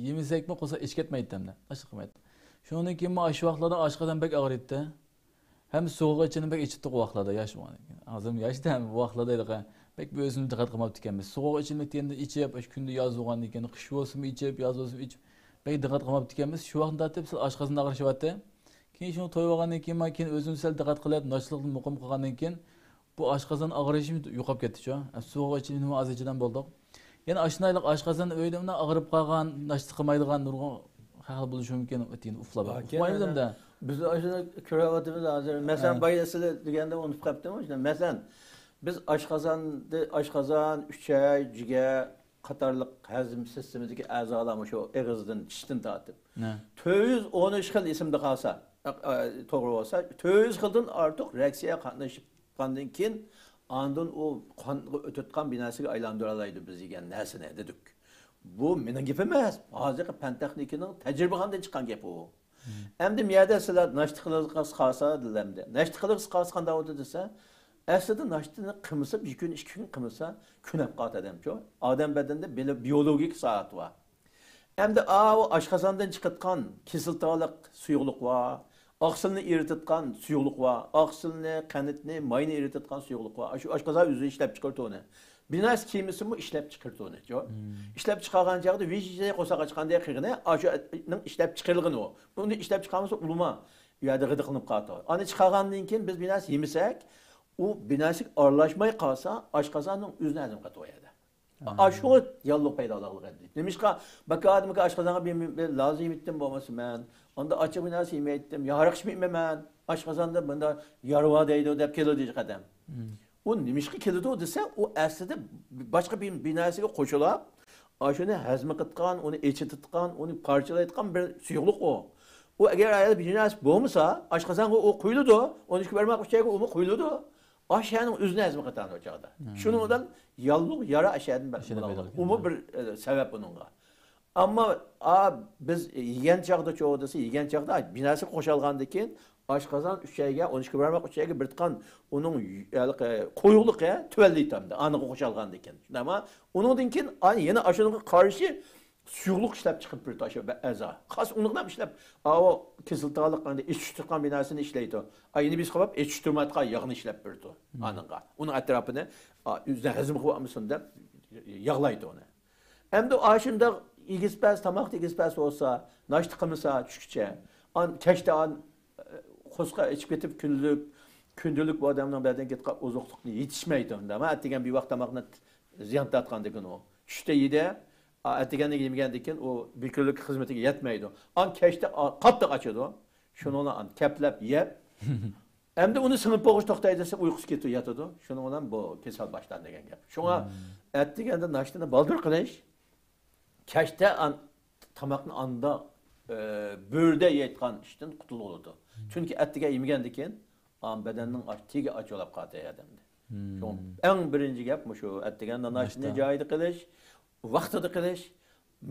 يېمىسەكمۇ قورساق ئېچىپ كەتمەيتتى ئەمدى. ئاچلىق قىلمايتتى. شۇنىڭدىن كېيىن مانا ئاشۇ ۋاقىتلاردا ئاشقازان بەك ئاغرىيتتى. ھەم سوغۇق ئىچىملىك بەك ئىچىتتۇق ئۇ ۋاقىتلاردا، ياش بولغاندىن كېيىن. ھازىرمۇ ياشتا ھەم بۇ ۋاقىتلاردا ھېلىقى بەك بىر ئۆزىمىزنى دىققەت قىلماپتىكەنمىز. سوغۇق ئىچىملىك دېگەندە ئىچىپ، ئاشۇ كۈندە ياز بولغاندىن كېيىن، قىش بولسىمۇ ئىچىپ، ياز بولسىمۇ ئىچىپ، بەك دىققەت قىلماپتىكەنمىز. شۇ ۋاقىتتىن تارتىپ سەل ئاشقازان ئاغرىشىۋاتتى. كېيىن شۇنى تويۇۋالغاندىن كېيىن، مانا كېيىن ئۆزۈم سەل دىققەت قىلىپ، ناشتىلىقنى مۇقىم قىلغاندىن كېيىن، بۇ ئاشقازان ئاغرىشىم يوقاپ كەتتىچۇ. سوغۇق ئىچىملىكنىمۇ ئاز ئىچىدىغان بولدۇق. يەنە ئاشۇنداقلا ئاشقازان ئۆيدە مۇنداق ئاغرىپ قالغان، ناشتا قىلمايدىغان نۇرغۇن خەقلەر بولۇشى مۇمكىن. ئۇخلاپ ئۇخلىمايمىز ئەمدى. بىز ئاشۇنى كۆرۈۋاتىمىز ھازىر. مەسىلەن، ھە. بايا سىلەر دېگەندە ئۇنتۇپ قاپتىمۇ. مەسىلەن، بىز ئاشقازاندا، ئاشقازان، ئۈچەي، جىگەر، قاتارلىق ھەزىم سىستېمىسىدىكى ئەزالار مۇشۇ ئېغىزدىن، چىشتىن تارتىپ، ھە. تۆت يۈز ئون ئۈچ خىل ئېسىمدە قالسا، ئە، ئە، توغرا بولسا، تۆت يۈز خىلدىن ئارتۇق رېئاكسىيەگە قاتنىشىپ چىققاندىن كېيىن، ئاندىن ئۇ قانغا ئۆتۈۋاتقان بىر نەرسىگە ئايلاندۇرالايدۇ بىز يېگەن نەرسىنى، دېدۇق. بۇ مېنىڭ گېپىم ئەمەس. ھازىرقى پەن تېخنىكىنىڭ تەجرىبىخانىدىن چىققان گەپ ئۇ. ئەمدى مۇ يەردە سىلەر ناشتا قىلغۇسى قالسا دېدى ئەمدى. ناشتا قىلغۇسى قالسا قانداق بولىدۇ دېسە، ئەسلىدە ناشتىنى قىلمىسا، بىر كۈن، ئىككى كۈن قىلمىسا، كۆنۈپ قالىدۇ ئادەمچۇ. ئادەم بەدىنىدە بىلو-، بىيولوگىك سائەت بار. ئەمدى ئاۋۇ ئاشقازاندىن چىقىدىغان كىسلاتالىق سۇيۇقلۇق بار، ئاقسىلنى ئېرىتىدىغان سۇيۇقلۇق بار، ئاقسىلنى، قەنتنى، ماينى ئېرىتىدىغان سۇيۇقلۇق بار. شۇ ئاشقازان ئۆزى ئىشلەپ چىقىرىدۇ ئۇنى. بىناس كىيمىسىمۇ ئىشلەپ چىقىرىدۇ ئۇنى. مم. ئىشلەپ چىقارغان چاغدا ۋىجىجە قورساق ئاچقاندەك قىلغىنى، ئاشۇنىڭ ئىشلەپ چىقىرىلغىنى ئۇ. ئۇنى ئىشلەپ چىقارمىسا ئۇلىما ئۇ يەردە غىدىقلىنىپ قالىدۇ. ئۇنى چىقارغاندىن كېيىن بىز بىناس يېمىسەك، ئۇ بىناسىگە ئارىلاشماي قالسا، ئاشقازاننىڭ ئۆزىنى ھەزىم قىلىدۇ ئۇ يەردە. ئاشۇ ياللۇغ پەيدا قىلغىلى. نېمىشقا؟ باكادىمىكى ئاشقازانغا بىر، بىر لازا يېمەيتتىم بولمىسا مەن. ئاندا ئاچچىق بىر نەرسە يېمەيتتىم. يا ھاراق ئىچمەيمەن مەن. ئاشقازاندا بۇنداق يارا بار دەيدۇ دەپ كېلىدۇ ھېچقەدەم. مم. ئۇ نېمىشقا كېلىدۇ دېسە، ئۇ ئەسلىدە باشقا بىر، بىر نەرسىگە قوشۇلۇپ، ئاشۇنى ھەزىم قىلىدىغان، ئۇنى ئېچىتىدىغان، ئۇنى پارچىلايدىغان بىر سۇيۇقلۇق ئۇ. ئۇ ئەگەر ئايال بىر نەرسە بولمىسا، ئاشقازانغا ئۇ قۇيۇلىدۇ، ئون ئىككى بارماق ئۈچەيگە ئۇمۇ قۇيۇلىدۇ. ئاشۇنىڭ ئۆزىنى ھەزىم قىلىدۇ ئۇ چاغدا. مم. شۇنىڭ بىلەن ياللۇغ يارا ئاشۇ يەردىن ئاشۇ يەردىن پەيدا بولىدۇ. ئۇمۇ بىر، ئە، سەۋەب ئۇنىڭغا. ئەمما، ئا، بىز يېگەن چاغدا چوغ دېسە، يېگەن چاغدا بىناسى قوشالغاندىن كېيىن ئاشقازان ئۈچەيگە، ئون ئىككى بارماق ئۈچەيگە بېرىدىغان ئۇنىڭ ھېلىقى قويۇقلۇقى تۆۋەنلەيدۇ ئەمدى، ئانىغا قوشالغاندىن كېيىن. شۇنداقمۇ؟ ئۇنىڭدىن كېيىن، ئا، يەنە ئاشۇنىڭغا قارشى سۇيۇقلۇق ئىشلەپ چىقىپ بېرىدۇ ئاشۇ بە-، ئەزا. خاس ئۇنىڭغا ئىشلەپ، ئاۋۇ كىسلاتالىق، ئەمدى ئېچىشتۇرغان بىر نەرسىنى ئىشلەيدۇ. ئا، يەنە بىر قاپقاپ ئېچىشتۇرمايدىغان ياغنى ئىشلەپ بېرىدۇ ئانىڭغا. ئۇنىڭ ئەتراپىنى، ئا، ئۆزىنى ھەزىم قىلىۋالمىسۇن دەپ ياغلايدۇ ئۇنى. ئەمدى ئاشۇنداق ئېگىز پەس، تاماقتا ئېگىز پەس بولسا، ناشتا قىلمىسا چۈشكىچە، ئان-، كەچتە ئان-، قورسىقى ئېچىپ كېتىپ، كۈندىلىك، كۈندىلىك بۇ ئادەمنىڭ بەدىنىگە كېتىدىغان ئوزۇقلۇق يېتىشمەيدۇ. ئەمما ئەتىگەن بىر ۋاق تاماقنى زىيان تارتقاندىكىن ئۇ. چۈشتە يېدى، ئا، ئەتىگەنلىك يېمىگەندىكىن ئۇ بىر كۈنلۈك خىزمىتىگە يەتمەيدۇ. ئان كەچتە، ئا، قاتتىق ئاچىدۇ. شۇنىڭ بىلەن ئان كەپلەپ يەپ، ئەمدى ئۇنى سىڭىپ بولغۇچە توختاي دېسە، ئۇيقۇسى كېتىدۇ، ياتىدۇ. شۇنىڭ بىلەن بۇ كېسەل باشلانىدۇ دېگەن گەپ. شۇڭا مم. ئەتىگەندە ناشتىنى بالدۇر قىلىش، كەچتە ئان-، تاماقنى ئاندا، ئە، بۆرىدە يەيدىغان ئىشتىن قۇتۇلغىلى بولىدۇ. مم. چۈنكى ئەتىگەن يېمىگەندىن كېيىن، ئان بەدەننىڭ ئاچ-، تېگى ئاچ بولاپ قالىدۇ ئادەمدە. مم. شۇڭا ئەڭ بىرىنچى گەپ مۇشۇ، ئەتىگەندە ناشتىنى ناشتا. جايىدا قىلىش، ۋاقتىدا قىلىش،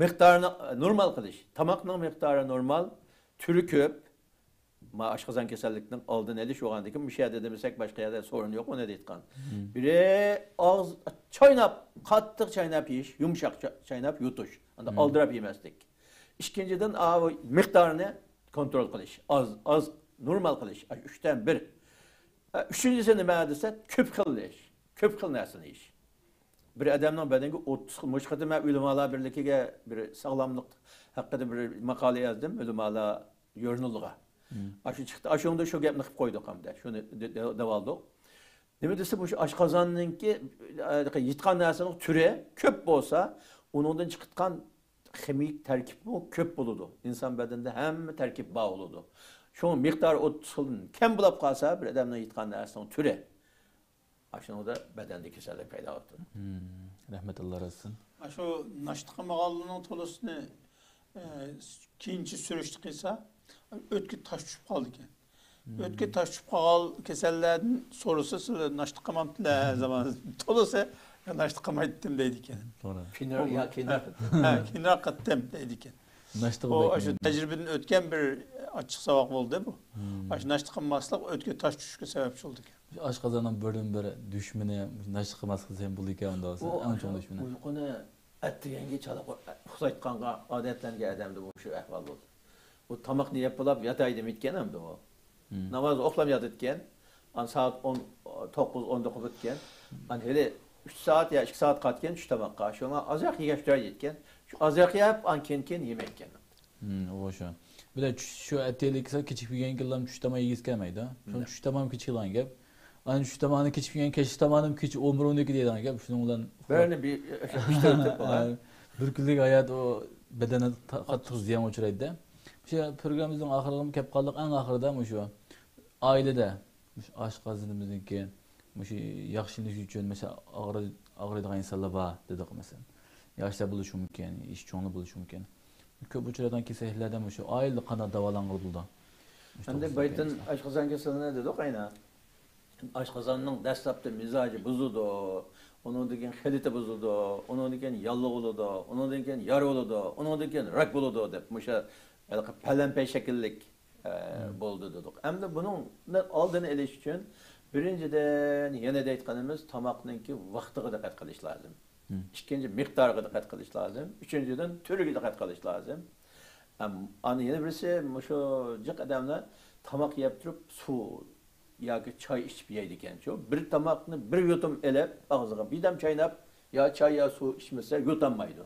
مىقدارىنى نورمال قىلىش. تاماقنىڭ مىقدارى نورمال، تۈرى كۆپ، ما ئاشقازان كېسەللىكنىڭ ئالدىنى ئېلىش بولغاندىكىن، مۇشۇ يەردە دېمىسەك، باشقا يەردە سورۇن يوق ئۇنى دەيدىغان. بىرى، ئاغزى چايناپ، قاتتىق چايناپ يېيىش، يۇمشاق چا-، چايناپ يۇتۇش. ئاندا ئالدىراپ يېمەسلىك. ئىككىنچىدىن، ئاۋۇ مىقدارىنى كونترول قىلىش. ئاز، ئاز، نورمال قىلىش. ئۈچتىن بىر. ئۈچىنچىسى نېمە دېسە، كۆپ خىللىش. كۆپ خىل نەرسىنى يېيىش. بىر ئادەمنىڭ بەدىنىگە ئوتتۇز خىل، مۇشۇ قېتىم مەن ئۆلىمالار بىرلىكىگە بىر ساغلاملىق ھەققىدە بىر ماقالە يازدىم، ئۆلىمالار ژۇرنىلىغا. ئاشۇ چىقتى، ئاشۇنىڭدا شۇ گەپنى قىلىپ قويدۇق ھەمدە. شۇنى دە-، دە-، دەۋالدۇق. نېمە دېسە، مۇشۇ ئاشقازاننىڭكى، ئە، يېتىدىغان نەرسىنىڭ تۈرى كۆپ بولسا، ئۇنىڭدىن چىقىدىغان خىمىيىك تەركىبمۇ كۆپ بولىدۇ. ئىنسان بەدىنىدە ھەممە تەركىب بار بولىدۇ. شۇڭا مىقدارى ئوتتۇز خىلدىن كەم بولۇپ قالسا، بىر ئادەمنىڭ يېتىدىغان نەرسىنىڭ تۈرى، ئاشۇنىڭدا بەدەندە كېسەللىك پەيدا بولۇپ تۇرىدۇ. مم، رەھمەت، ئاللا رازى بولسۇن. ئاشۇ ناشتا قىلمىغانلارنىڭ تولىسىنى، ئە، كېيىنچە سۈرۈشتە قىلسا، ئۆتكە تاش چۈشۈپ قالىدىكەن. مم. ئۆتكە تاش چۈشۈپ قالغان كېسەللەردىن سورىسا، سىلەر ناشتا قىلمامتىلەر زامانىدا، تولىسى، ناشتا قىلمايتتىم دەيدىكەن. توغرا. كېيىنرا-، يا، كېيىنراق. ھە، كېيىنراق قىلدىم دەيدىكەن. ناشتا بۇ قىلمايتتىم ئاشۇ دەيدىكەن. تەجرىبىدىن ئۆتكەن بىر ئاچچىق ساۋاق بولدى بۇ. مم. ئاشۇ ناشتا قىلماسلىق ئۆتكە تاش چۈشۈشكە سەۋەبچى بولىدىكەن. شۇ ئاشقازاننىڭ بىردىنبىر دۈشمىنى ناشتا قىلماسلىق دېسەم بولىدىكەن، ئۇنداق بولسا. ئۇ ئەڭ ئاشۇ چوڭ دۈشمىنى. ئۇيقۇنى ئەتىگەنگە چالا قو-، ئۇخلايدىغانغا ئادەتلەنگەن ئادەمدە بۇ شۇ ئەھۋال بولىدۇ. ئۇ تاماقنى يەپ بولاپ ياتاي دېمەيدىكەن ئەمدى ئۇ. مم. نامازدا ئۇخلاپ ياتىدىكەن. ئان سائەت ئون، توققۇز، ئوندا قوپىدىكەن. ئان ھېلى ئۈچ سائەت يا ئىككى سائەت قالىدىكەن چۈش تاماققا. شۇڭا ئازراق يېگەچ تۇراي دەيدىكەن. شۇ ئازراق يەپ، ئان كېيىن، كېيىن يېمەيدىكەن. مم، ئۇ شۇ. بىلە چۈش، شۇ ئەتىگەنلىك كېسە كېچىكىپ يېگەن كېلىم چۈش تاماق يېگۈسى كەلمەيدۇ. شۇ چۈش تاماقمۇ كېچىكىدىغان گەپ. ئانا چۈش تاماقنى كېچىكىپ يېگەن، كەچلىك تاماقنىمۇ كېچە ئون بىر، ئون ئىككىدە يەيدىغان گەپ. شۇنىڭ بىلەن بىرنى بىر، ئىشلىتىپ قويغان. بىر كۈنلۈك ھايات ئۇ بەدەننى تا-، قاتتىق زىيانغا ئۇچرايدۇ. شۇ پروگراممىمىزنىڭ ئاخىرىغىمۇ كەپ قالدۇق. ئەڭ ئاخىرىدا مۇشۇ ئائىلىدە مۇشۇ ئاشقازىنىمىزنىڭكى مۇشۇ ياخشىلىنىشى ئۈچۈن، مەسىلەن، ئاغرى-، ئاغرىيدىغان ئىنسانلار بار دېدۇق، مەسىلەن. ياشلار بولۇشى مۇمكىن، يېشى چوڭلار بولۇشى مۇمكىن. كۆپ ئۇچرايدىغان كېسەللىكلەردە مۇشۇ ئائىلىدە قانداق داۋالانغىلى بولىدۇ؟ ئەمدى بايىتىن ئاشقازان كېسىلىنى دېدۇق ئەينە. ئاشقازاننىڭ دەسلەپتە مىزاجى بۇزۇلىدۇ، ئۇنىڭدىن كېيىن خىلىتى بۇزۇلىدۇ، ئۇنىڭدىن كېيىن ياللۇغ بولىدۇ، ئۇنىڭدىن كېيىن يارا بولىدۇ، ئۇنىڭدىن كېيىن راك بولىدۇ دەپ مۇشۇ ھېلىقى پەلەمپەي شەكىللىك، ئە، بولىدۇ دېدۇق. ئەمدى بۇنىڭ ئالدىنى ئېلىش ئۈچۈن بىرىنچىدىن يەنە دەيدىغىنىمىز تاماقنىڭكى ۋاقتىغا دىققەت قىلىش لازىم. ئىككىنچى، مىقدارىغا دىققەت قىلىش لازىم. ئۈچىنچىدىن، تۈرىگە دىققەت قىلىش لازىم. ئەم، ئانا يەنە بىرسى، مۇشۇ جىق ئادەملەر تاماق يەپ تۇرۇپ، سۇ ياكى چاي ئىچىپ يەيدىكەنچۇ. بىر تاماقنى بىر يۇتۇم ئېلىپ، ئاغزىغا بىردەم چايناپ، يا چاي، يا سۇ ئىچمىسە، يۇتالمايدۇ.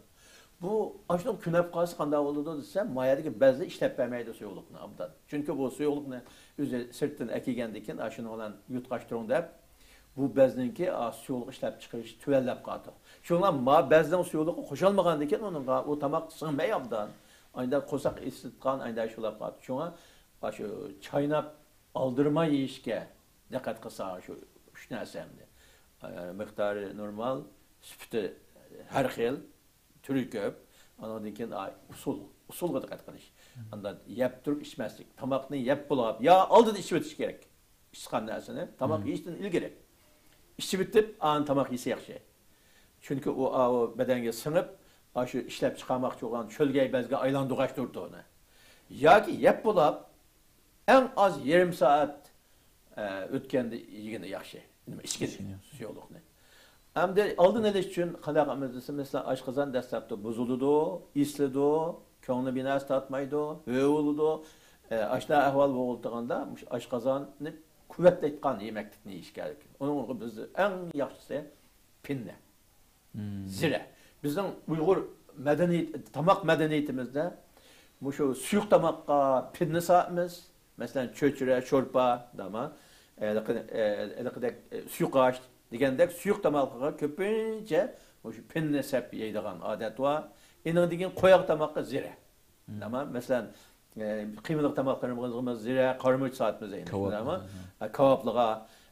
بۇ ئاشۇنىڭ كۆنۈپ قالسا قانداق بولىدۇ دېسە، مايەدىكى بەزلەر ئىشلەپ بەرمەيدۇ سۇيۇقلۇقنى ئابدان. چۈنكى بۇ سۇيۇقلۇقنى ئۆزى سىرتتىن ئەكىلگەندىن كېيىن، ئاشۇنىڭ بىلەن يۇتقاش تۇرۇڭ دەپ، بۇ بەزنىڭكى، ئا، سۇيۇقلۇق ئىشلەپ چىقىرىشى تۆۋەنلەپ قالىدۇ. شۇڭا ما بەزنىڭ سۇيۇقلۇقى قوشۇلمىغاندىكىن ئۇنىڭغا، ئۇ تاماق سىڭمەي ئابدان. ئايدا قورساق ئېچىتقان، ئايدا شۇلاپ قالىدۇ. شۇڭا ئاشۇ چايناپ ئالدىرىماي يېيىشكە دىققەت قىلسا، شۇ ئۈچ نەرسە ئەمدى. ئا، مىقدارى نورمال، سۈپىتى ھەر خىل، تۈرى كۆپ. ئانىڭدىن كېيىن، ئا، ئۇسۇل، ئۇسۇلغا دىققەت قىلىش. ئاندا يەپ تۇرۇپ ئىچمەسلىك. تاماقنى يەپ بولغان يا ئالدىدا ئىچىۋېتىش كېرەك. ئىچقان نەرسىنى تاماق يېيىشتىن ئىلگىرى ئىچىۋېتىپ، ئاندىن تاماق يېسە ياخشى. چۈنكى ئۇ، ئا، ئۇ بەدەنگە سىڭىپ، ئاشۇ ئىشلەپ چىقارماقچى بولغان شۆلگەي بەزگە ئايلاندۇرغاچ تۇرىدۇ ئۇنى. ياكى يەپ بولاپ، ئەڭ ئاز يېرىم سائەت، ئە، ئۆتكەندە يېگىنى ياخشى. نېمە، ئىچكىنى، ئىچكىنى. سۇيۇقلۇقنى. ئەمدى ئالدىنى ئېلىش ئۈچۈن قانداق قىلىمىز دېسە، مەسىلەن، ئاشقازان دەسلەپتە بۇزۇلىدۇ، ئېسىلىدۇ، كۆڭلى بىناسى تارتمايدۇ، ھۆ بولىدۇ. ئە، ئاشۇنداق ئەھۋال بولغاندا مۇشۇ ئاشقازاننى قۇۋۋەتلەيدىغان يېمەكلىكنى يېيىش كېرەك. ئۇنىڭغا بىز ئەڭ ياخشىسى پىننە. زىرە. بىزنىڭ ئۇيغۇر مەدەنىيەت، تاماق مەدەنىيىتىمىزدە مۇشۇ سۇيۇق تاماققا پىننە سالىمىز. مەسىلەن، چۆچۈرە، شورپا، داما، ھېلىقى-، ھېلىقىدەك، سۇيۇقئاش دېگەندەك سۇيۇق تاماقلارغا كۆپىنچە مۇشۇ پىننە سەپ يەيدىغان ئادەت بار. ئېنىڭدىن كېيىن قويۇق تاماققا زىرە. داما، مەسىلەن، ئە، قىيمىلىق تاماقلىرىمىزغا زىرە، قارىمۇچ سالىمىز ئەينى، كاۋاپ. شۇنداقمۇ؟ ھە، كاۋاپلىغا.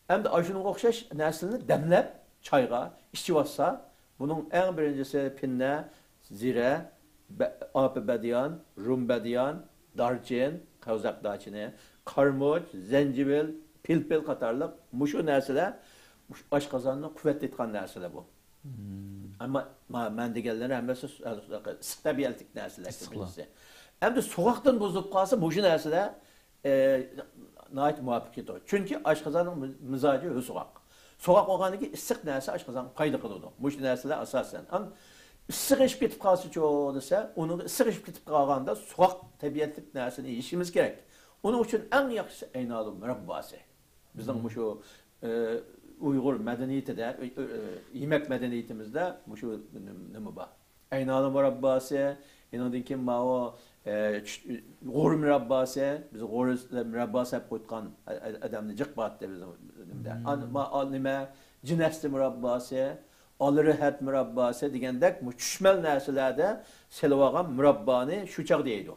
ئەمدى ئاشۇنىڭغا ئوخشاش نەرسىلەرنى دەملەپ، چايغا ئىچىۋاتسا، بۇنىڭ ئەڭ بىرىنچىسى پىننە، زىرە، بە-، ئاپە بەدىيان، رۇم بەدىيان، دارچىن، قاۋزاق دارچىنى، قارىمۇچ، زەنجىۋىل، پىلپىل قاتارلىق مۇشۇ نەرسىلەر مۇشۇ ئاشقازاننى قۇۋۋەتلەيدىغان نەرسىلەر بۇ. ئەمما ما-، مەن دېگەنلەر ھەممىسى ئىسسىق تەبىئەتلىك نەرسىلەر. ئەمدى سوغۇقتىن بۇزۇلۇپ قالسا، مۇشۇ نەرسىلەر ئە، ناھايىتى مۇۋاپىق كېتىدۇ. چۈنكى ئاشقازاننىڭ مىزاجى ھۆل سوغۇق. سوغۇق بولغاندىن كېيىن ئىسسىق نەرسە ئاشقازانغا پايدا قىلىدۇ. مۇشۇ نەرسىلەر ئاساسەن. ئەم، ئىسسىق ئېشىپ كېتىپ قالسىچۇ دېسە، ئۇنىڭغا ئىسسىق ئېشىپ كېتىپ قالغاندا سوغۇق تەبىئەتلىك نەرسىنى يېيىشىمىز كېرەك. ئۇنىڭ ئۈچۈن ئەڭ ياخشىسى ئەينالۇ مۇرابباسى. بىزنىڭ مۇشۇ، ئە، ئۇيغۇر مەدەنىيىتىدە، ئۆ-، ئۆ-، ئۆ-، يېمەك مەدەنىيىتىمىزدە مۇشۇ نېمە بار. ئەينالۇ مۇرابباسى، ئېنىڭدىن كېيىن ماۋۇ، ئە، چۈ-، غورا مۇرابباسى، بىز غورا مۇرابباسى دەپ قويۇتقان ئە-، ئە-، ئادەمنى جىق بارتتى بىزنىڭ نېمىدە. ئان-، ما-، ئا-، نېمە، جىنەستە مۇرابباسى، ئالىرېھەت مۇرابباسى دېگەندەك، مۇ-، چۈشمەل نەرسىلەردە سېلىۋالغان مۇراببانى شۇ چاغدا يەيدۇ.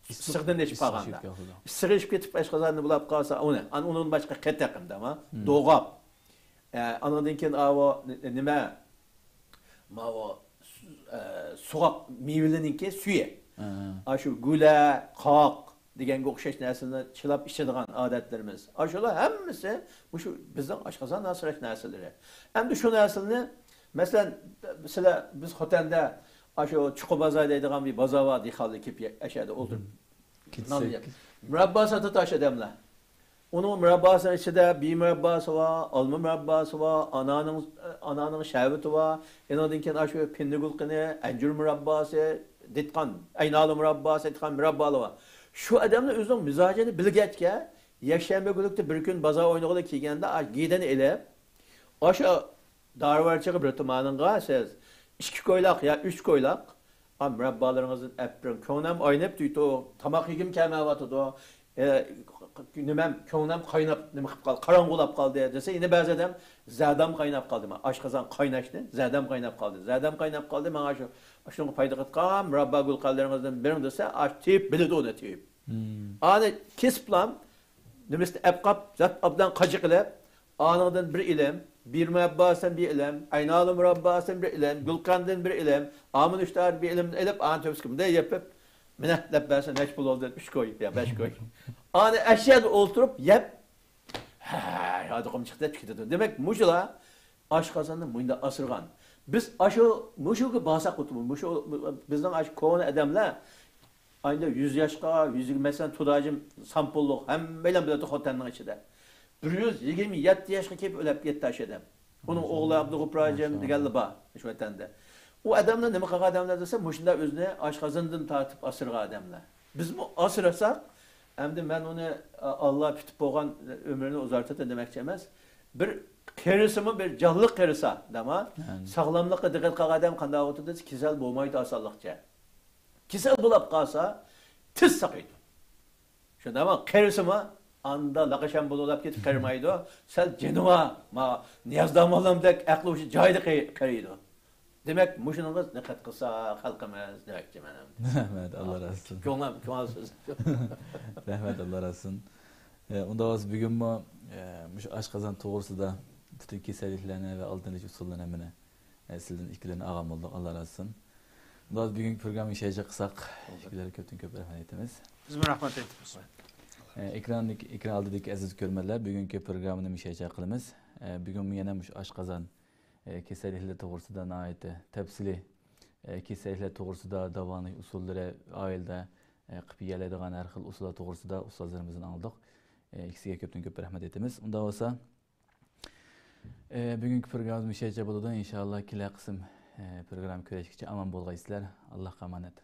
ئىسسىق-، ئىسسىقتىن ئېشىپ قالغاندا. ئىسسىق ئېشىپ قالىدۇ. ئىسسىق ئېشىپ كېتىپ ئاشقازاننى بۇلاپ قالسا، ئۇنى، ئان-، ئۇنىڭدىن باشقا قېتىق ئەمدى، ئەمما دوغاپ. ئە، ئانىڭدىن كېيىن ئاۋۇ ن-، نېمە؟ ماۋۇ سۇ-، ئە، سوغۇق مېۋىلىرنىڭكى سۈيى. ئاشۇ گۈلە، قاق دېگەنگە ئوخشاش نەرسىلەرنى چىلاپ ئىچىدىغان ئادەتلىرىمىز. ئاشۇلار ھەممىسى مۇشۇ بىزنىڭ ئاشقازان ئاسراش نەرسىلىرى. ئەمدى شۇ نەرسىلەرنى، مەسىلەن، سىلەر، بىز خوتەندە ئاشۇ چوققا بازار دەيدىغان بىر بازار بار، دېھقانلار كېلىپ ئەشەدە ئولتۇرۇپ نان يەپ. مۇراببا ساتىدۇ ئاشۇ ئادەملەر. ئۇنىڭ مۇرابباسىنىڭ ئىچىدە بىي مۇرابباسى بار، ئالما مۇرابباسى بار، ئانارنىڭ، ئانارنىڭ شەربىتى بار، ئېنىڭدىن كېيىن ئاشۇ پىندىگۈل قېنى، ئەنجۈر مۇرابباسى، دېتقان، ئەينالۇ مۇرابباسى، دېتقان مۇراببالار بار. شۇ ئادەمنىڭ ئۆزىنىڭ مىزاجىنى بىلگەچكە، يەكشەنبە كۈنلۈكتە بىر كۈن بازار ئوينىغىلى كەلگەندە، ئاشۇ گىدىنى ئېلىپ، ئاشۇ دارۋارچىغا بىر تۇمانىڭغا سىز ئىككى كويلاق يا ئۈچ كويلاق، ئا، مۇراببالىرىڭىزدىن ئەپ بېرىڭ. كۆڭلۈم ئاينىپ تۇيتۇ، تاماق يېگۈم كەلمەيۋاتىدۇ. ئە، نېمەم، كۆڭلۈم قايناپ، نېمە قىلىپ قالدى، قاراڭغۇلاپ قالدى دېسە، يەنە بەزى ئادەم زەردەم قايناپ قالدى. مانا ئاشقازان قايناشتى، زەردەم قايناپ قالدى. زەردەم قايناپ قالدى، مانا شۇ، شۇنىڭغا پايدا قىلىدىغان مۇراببا گۈلقەنلىرىڭىزدىن بېرىڭ دېسە، ئاش تېيىپ بىلىدۇ ئۇنى تېيىپ. ئانى كېسىپلام، نېمىسىنى ئەپ قاپ، زات ئابدان قاچا قىلىپ، ئانىڭدىن بىر ئىلىم، بىر مۇرابباسىدىن بىر ئىلىم، ئەينالۇ مۇرابباسىدىن بىر ئىلىم، گۈلقەندىن بىر ئىلىم، ئامۇل ئۈچتارىدىن بىر ئىلىمنى ئېلىپ، ئانى تۆپىسىگە مۇنداق يېپىپ، مىنە دەپ بەرسە نەچچە پۇل بولدى دەپ، ئۈچ كوي يا بەش كوي. ئانى ئەشيادا ئولتۇرۇپ يەپ، ھە، يادىقىم چىقتى دەپ كېتىدۇ. دېمەك، مۇشۇلار ئاشقازاننى مۇنداق ئاسرىغان. بىز ئاشۇ، مۇشۇگە بارساق، مۇشۇ، بىزنىڭ ئاشۇ كونا ئادەملەر ئايدا يۈز ياشقا، يۈزگە، مەسىلەن، تۇداجىم سامپۇللۇق، ھەممەيلەن بىلىدۇ خوتەننىڭ ئىچىدە. بىر يۈز يىگىرمە يەتتە ياشقا كېلىپ ئۆلۈپ كەتتى ئاشۇ ئادەم. ئۇنىڭ ئوغلى ئابدۇغۇپراجىم دېگەنلا بار شۇ ۋەتەندە. ئۇ ئادەملەر نېمە قىلغان ئادەملەر دېسە، مۇشۇنداق ئۆزىنى ئاشقازىنىدىن تارتىپ ئاسرىغان ئادەملەر. بىزمۇ ئاسرىساق، ئەمدى مەن ئۇنى، ئا-، ئاللا پۈتۈپ بولغان ئۆمرىنى ئۇزارتىدۇ دېمەكچى ئەمەس. بىر قېرىسىمۇ، بىر جانلىق قېرىسا، دەما، ساغلاملىققا دىققەت قىلغان ئادەم قانداق بولىدۇ دېسە، كېسەل بولمايدۇ ئاسانلىقچە. كېسەل بولاپ قالسا، تېز ساقىيىدۇ. شۇنداقمۇ؟ قېرىسىمۇ، ئاندا لاقىشان بولۇپ كېتىپ قېرىمايدۇ. سەل جېنىۋا، ما، نىياز داموللامدەك ئەقلى ھوشى جايىدا قېرىيدۇ. دېمەك، مۇشۇنىڭغا دىققەت قىلسا، خەلقىمىز دېمەكچىمەن ئەمدى. رەھمەت، ئاللا رازى بولسۇن. كۆڭلۈم، كۆڭۈل سۆزى. رەھمەت، ئاللا رازى بولسۇن. ئە، ئۇنداق بولسا، بۈگۈنمۇ، ئە، مۇشۇ ئاشقازان توغرىسىدا، پۈتۈن كېسەللىكلەرنى ۋە ئالدىنى ئېلىش ئۇسۇللىرىنى ھەممىنى، ئە، سىزدىن ئىككىلىنى ئالغان بولدۇق. ئاللا رازى بولسۇن. ئۇنداق بولسا، بۈگۈنكى پروگراممىنى شۇ يەرگىچە قىلساق، ئىككىلەرگە كۆپتىن كۆپ رەھمەت ئېيتىمىز. بىزمۇ رەھمەت ئېيتىمىز. ئە، ئېكراندىكى، ئېكران ئالدىدىكى ئەزىز كۆرۈرمەنلەر، بۈگۈنكى پروگراممىنى مۇشۇ يەرگىچە قىلىمىز. ئە، بۈگۈنمۇ يەنە مۇشۇ ئاشقازان، ئە، كېسەللىكلىرى توغرىسىدا ناھايىتى تەپسىلىي، ئە، كېسەللىكلەر توغرىسىدا، داۋالىنىش ئۇسۇللىرى، ئائىلىدە، ئە، قىلىپ يېيەلەيدىغان ھەر خىل ئۇسۇللار توغرىسىدا ئۇستازلىرىمىزدىن ئاڭلىدۇق. ئە، ئىككىسىگە كۆپتىن كۆپ رەھمەت ئېيتىمىز. ئۇنداق بولسا، ئە، بۈگۈنكى پروگراممىمىز مۇشۇ يەرگىچە بولىدۇ. ئىنشائاللا، كېلەر قىسىم، ئە، پروگرامما كۆرۈشكىچە ئامان بولغايسىلەر. ئاللاھقا ئامانەت.